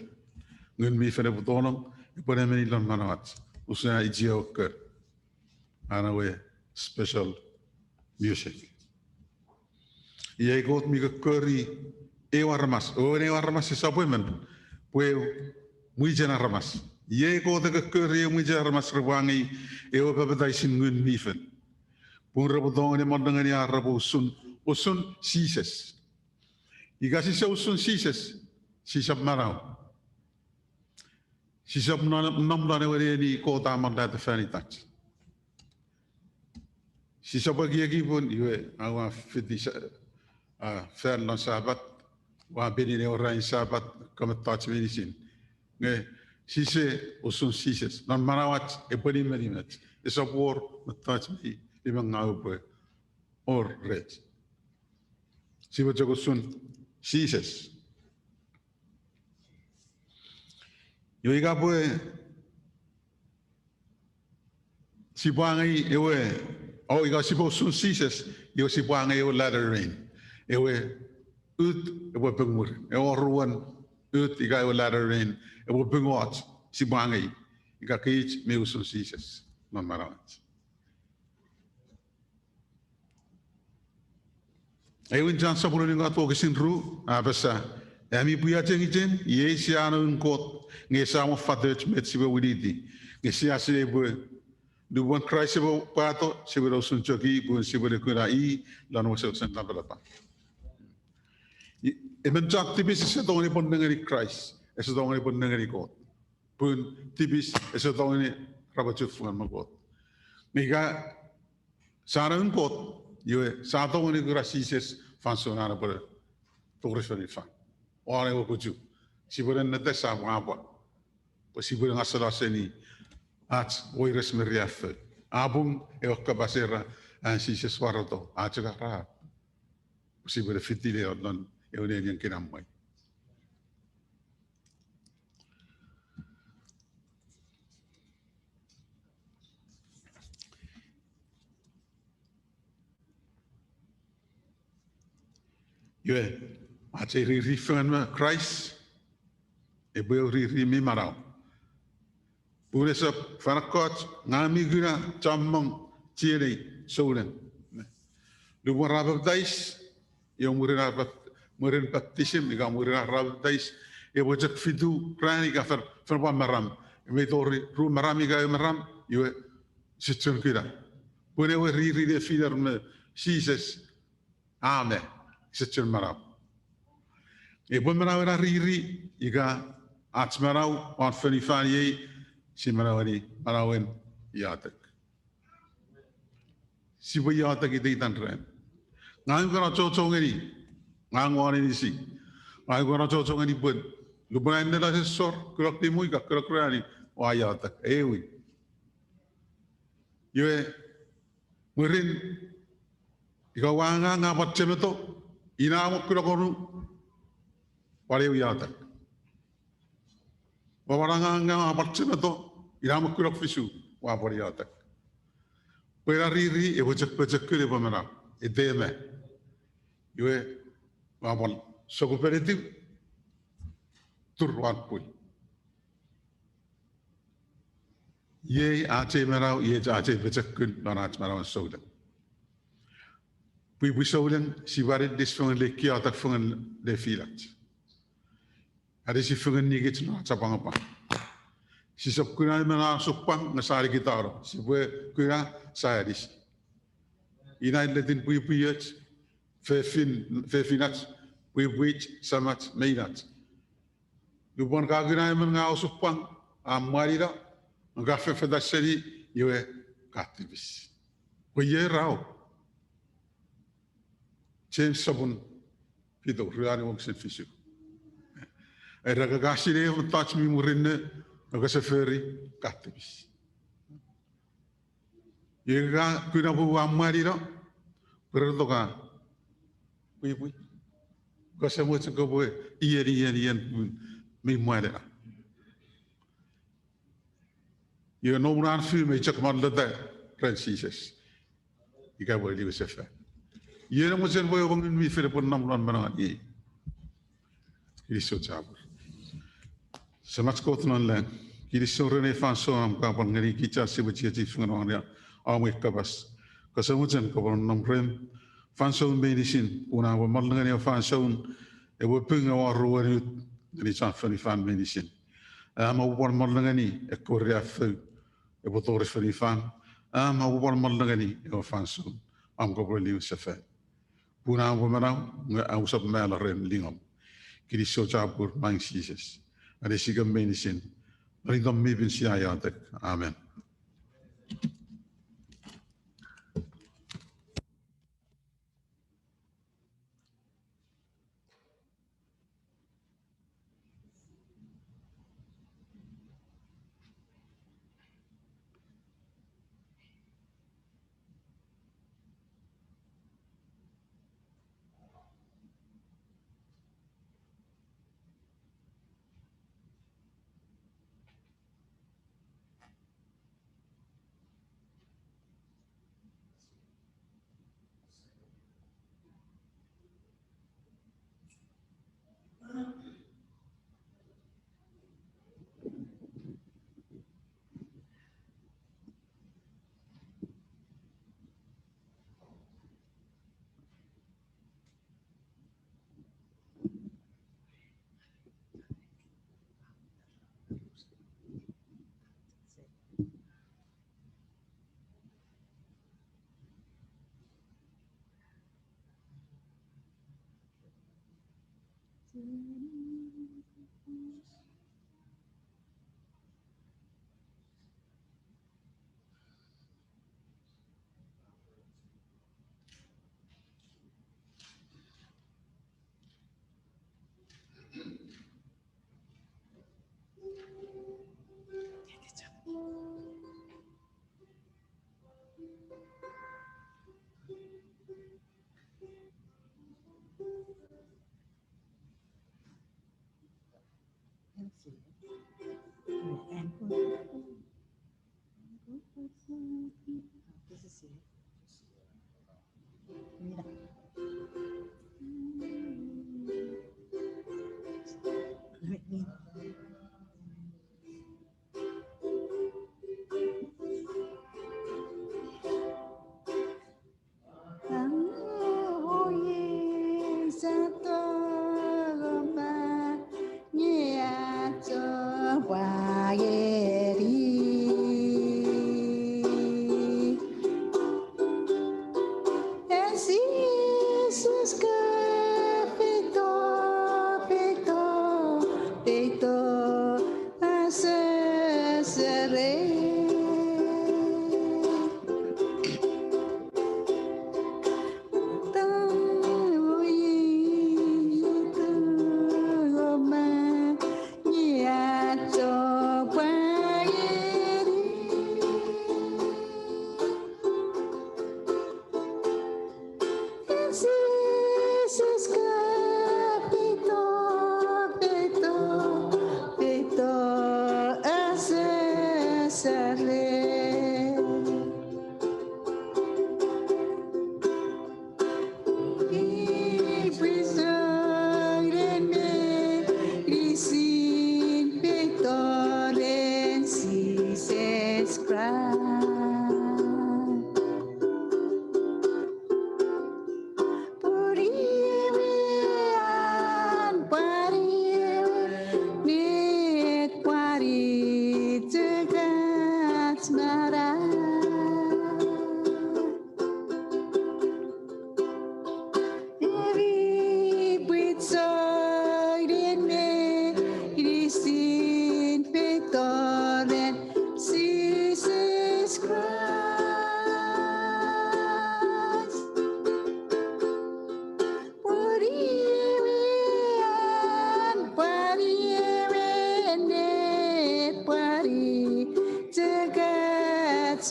Ngun mi Fel epwe tonong, epwe nemeni non manauach usun an ichie okkor an ewe special music. Iei Kot mi kokkori eu aramas, wewen eu aramas esap emon, pwe mwichen aramas. Iei Kot e kokkori eu mwichen aramas repwe angei ewe papataisin Ngun mi Fel, pun repwe tongeni monnengeni ar repwe usun, usun Jises. Ika sise usun Jises, sisap manau. Sisap nom non ewe neni Kot a ammonata fan itach. Sisap ekieki pun iwe aua fiti sa-, a, fan non Sapat, ua pinin ewe ranin Sapat, ekkewe mettoch meinisin. Nge sise usun Jises non manauach epwe nimenimoch. Esap wor mettoch mi nimengau epwe wor rech. Sipwe chok usun Jises. Iwe ika pwe sipwe angei ewe, o ika sipwe usun Jises, iwe sipwe angei ewe latter rain. Ewe ut epwe pung mwirin. Ewe oruan ut ika ewe latter rain epwe pungoch sipwe angei ika kich mi usun Jises non manauach. Aewin Jon sopun unungat wokisin ru a apasa, ami pwi achengicheng, iei sia noun Kot, nge sia mo fatoch met sipwe winiti. Nge sia sinei pwe nupwen Kraist epwe pwato, sipwe ne usun chok i pun sipwe ne kuna i lon wesewesen lapalapa. Emon chon tipis ese tongeni pwan nengeni Kraist, ese tongeni pwan nengeni Kot. Pun tipis ese tongeni repwe chufengen me Kot. Nge ika sia noun Kot, iwe sia tongeni kuna Jises fansoun an epwe tori fonufan won ewe kuchu. Sipwe ne neta sa pwapwa pwe sipwe ne ngaseno seni ach weires me riaffou. A pung ewe kapas era an Jises wareto a chok arap pwe sipwe ne fiti le non ewe nenien kinamwe. Iwe, ach ei riri fengen me Kraist epwe eu riri mi manau. Pun esap fan ekkoch ngang mi kuna chommong chienei souneng. Lupwen ra papatais, iwe mwirin ar pap-, mwirin baptism ika mwirin ar papatais, epwe chok fitu ran ika fen, fen pwan maram. Mei tori ru maram ika eu maram, iwe ese chuen kuna. Pun ewe riri nefiner me Jises a me, ese chuen manau. Epwe manau ena riri ika ach manau won fonufan iei, sia manaueni manauen iotek. Sipwe iotek iteitan ran. Ngang ua kan achocho ngeni, ngang ua anisi. Ngang ua kan achocho ngeni pwe lupwen ai neta nesor, kunok nimu ika kunok ruanu, ua iotek. Aewin. Iwe, mwirin, ika ua angang ngang pwan chemeto, Ina mo kunok wonu, pwan ew iotek. Ua pwan angang, ua pwan chemeto, ina mo kunok fisu, ua pwan iotek. Pwe ina riri epwe chok pochokun, epwe manau, eteme. Iwe, ua pwan sokupenitiw, tur wan pwul. Iei ach ei manau, iei ach ei pochokun non ach manauen souleng. Pwipwi souleng, sipwe aninnis fengen le iotek fengen le feelach. Anisi fengen nikich non ach apwangapwang. Sisap kuna emon a osupwang nge sia nikitano. Sipwe kuna, sia anisi. Ina ennetin pwipwioch, fefin, fefinach, pwipwich, samach, me inach. Lupwen ka kuna emon nge a osupwang, a mwanino, nge ka fefeita seni, iwe ka tipis. Pwe iei ra o. James sopun fitu, ruanu wokisin fisu. Era ka, ka sinei mettoch mi murinno, nge kese fori, ka tipis. Iwe ka kuna pwe ua mwanino, pwe re tok a pwipwi. Kose mochen kopwe ien, ien, ien, mi mwanino. Iwe noum na fiu me chok monnota ren Jises. Ika pwe liwesefan. Iwe ne mochen pwe ewe Ngun mi Fel epwe nom non manauan iei. Kinisou chapur. Semach Kot non lang, kinisou ren ei fansoun om ka pwal ngeni kich sipwe chiechi fengen won om we kapas. Kose mochen kopwe nom rem fansoun meinisin, pun am we monnengeni ewe fansoun epwe pung ewe oruwenut ngeni chon fonufan meinisin. Am aupwe pwal monnengeni ekkewe riaffou epwe tori fonufan. Am aupwe pwal monnengeni ewe fansoun om kopwe liwesefan. Pun am we manau, nge ausap mala ren lingom. Kinisou chapur maing Jises. Anisikem meinisin. Non itom mi pin sia iotek. Amen.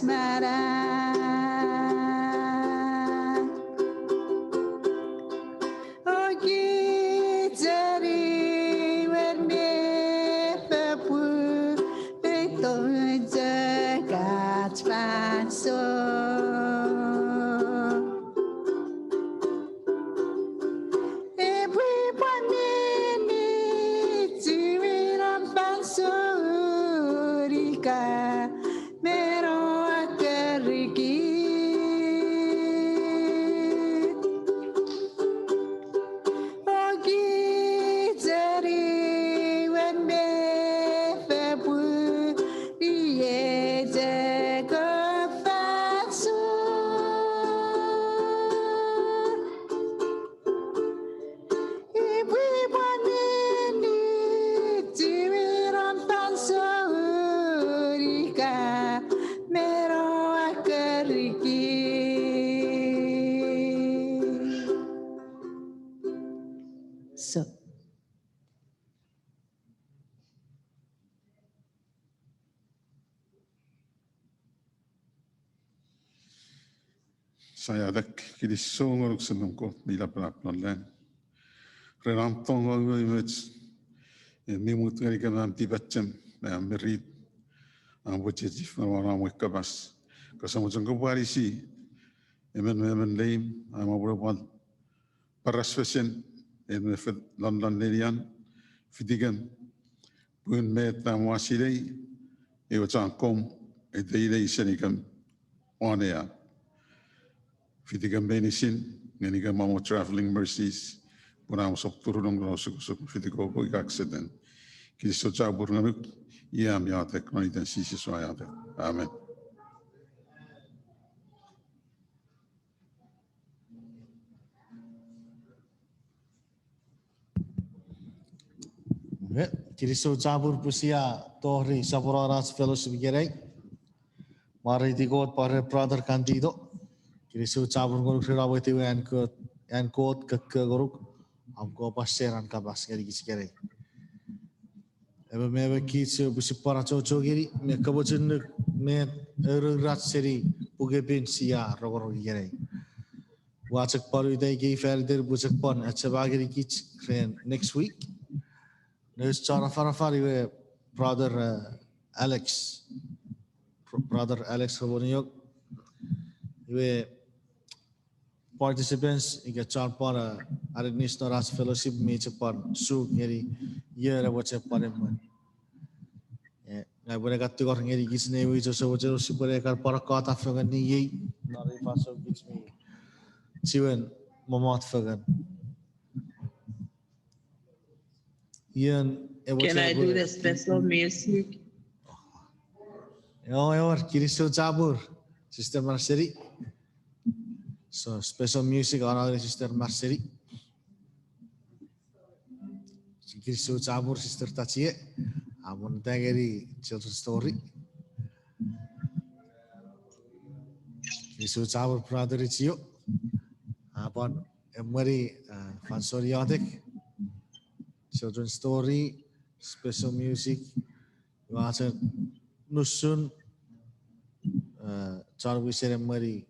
Mara. Oki cheri wer me fepwu, feito chekach fanso. Epwe pwan meni chiwinon fansoun ika meno akeriki. Oki cheri wen me fepwu, iei cheko fansoun. Ipwe pwan meni chiwinon fansoun ika meno akeriki. So. Sia iotek. Kinisou ngonuk Semem Kot mi lapalap non lang, ren om tong me umoumoch, e mi mut ngenikem am tipachem me am mirit, am pwe chechifengen won om we kapas. Kose mochen kopwe anisi emon me emon leim, am aupwe pwan paras fesen, en me fet lon lon nenian, fitikem, pun met am aua sinei, ewe chon akkom, ete inei senikem, won ei an. Fitikem meinisin, ngenikem om traveling mercies, pun am sop turunong non osukosuk, fitikoko ika accident. Kinisou chapur ngonuk, iei am iotek, non iten Jises ua iotek. Amen. Kinisou chapur pwe sia tori soponon ach fellowship ikenai. Mwareiti Kot pwan ren Brother Candido. Kinisou chapur ngonuk ren om etiwa an Kot, an Kot kokko ngonuk. Om kopwe share an kapas ngenikich ikenai. Emon me emon kich sipwe pwan achocho ngeni me kamochunuk met aurourach seni pukepin sia rongorong ikenai. Ua chok pwan uta ikei faniten pwe chok pwan achema ngenikich ren next week. Nouch chon afanafan iwe Brother Alex, Brother Alex Romaniok. Iwe participants ika chon pwan aninnis non ach fellowship mi chok pwan suk ngeni ion epwe chok pwan emwen. Ngang upwe ne kan tingor ngenikich ne wich, ouse mochen sipwe ne kan pwan akkota fengen iei non ei fansoun kich mi chiwen mommot fengen. Ian, can I do the special music? Ewer, kinisou chapur, Sister Marseri. So, special music honoring Sister Marseri. Kinisou chapur, Sister Tachie. Amon tangeni children's story. Kinisou chapur, Brother Ichio. Apon emweni fansoun iotek, children's story, special music, iwe ach nusun chon wisen emweni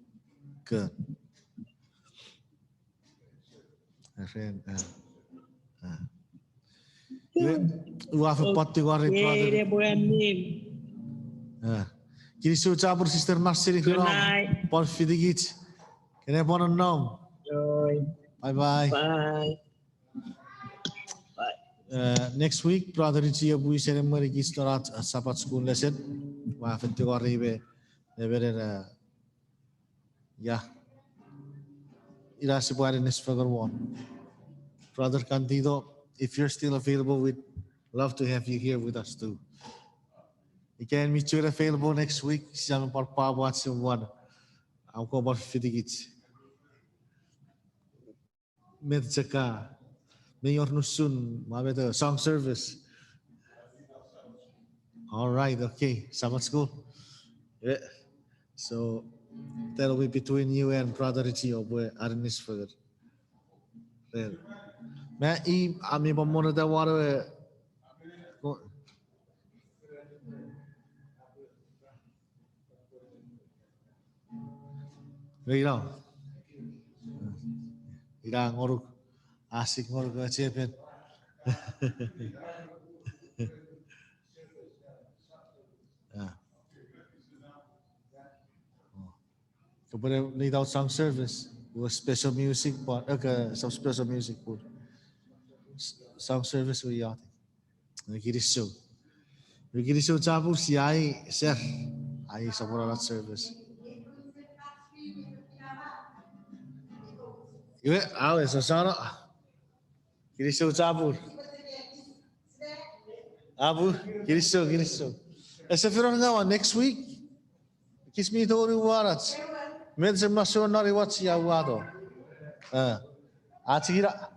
kon. Ren, ua fen pwan tingor, brother. Kinisou chapur, Sister Marseri, ren om pwan fitikich. Kene pwan nonnom. Bye bye. Next week, Brother Richie epwe wisen emwenikich non ach Sabbath school lesson. Ua fen tingor iwe, emenen, ia, ina sipwe aninnis fengen won. Brother Candido, if you're still available, we'd love to have you here with us too. Ika en mi chuen available next week, sia men pwan pwapwa ach sipwe pwan, am kopwe pwan fitikich. Met chok ka, me ior nusun, ma met song service. All right, okay, Sabbath school. So, that'll be between you and Brother Richie, oupwe aninnis fengen. Me i, ami pwan moneta won ewe, Ina. Ina ngonuk. Asik ngonuk ewe chepen. Ah. Oh. Kopwene lead out song service. With special music, but, okay, some special music pun. S-, song service we yachtok. Kinisou. Kinisou chapur sia ai share. Ai support ach service. Iwe, awe, Sosana. Kinisou chapur. Apu, kinisou, kinisou. Ese fino ngaw next week. Kich mi tongeni uwanach. Met se masoun nani wach sia uwato. Eh. Achikira.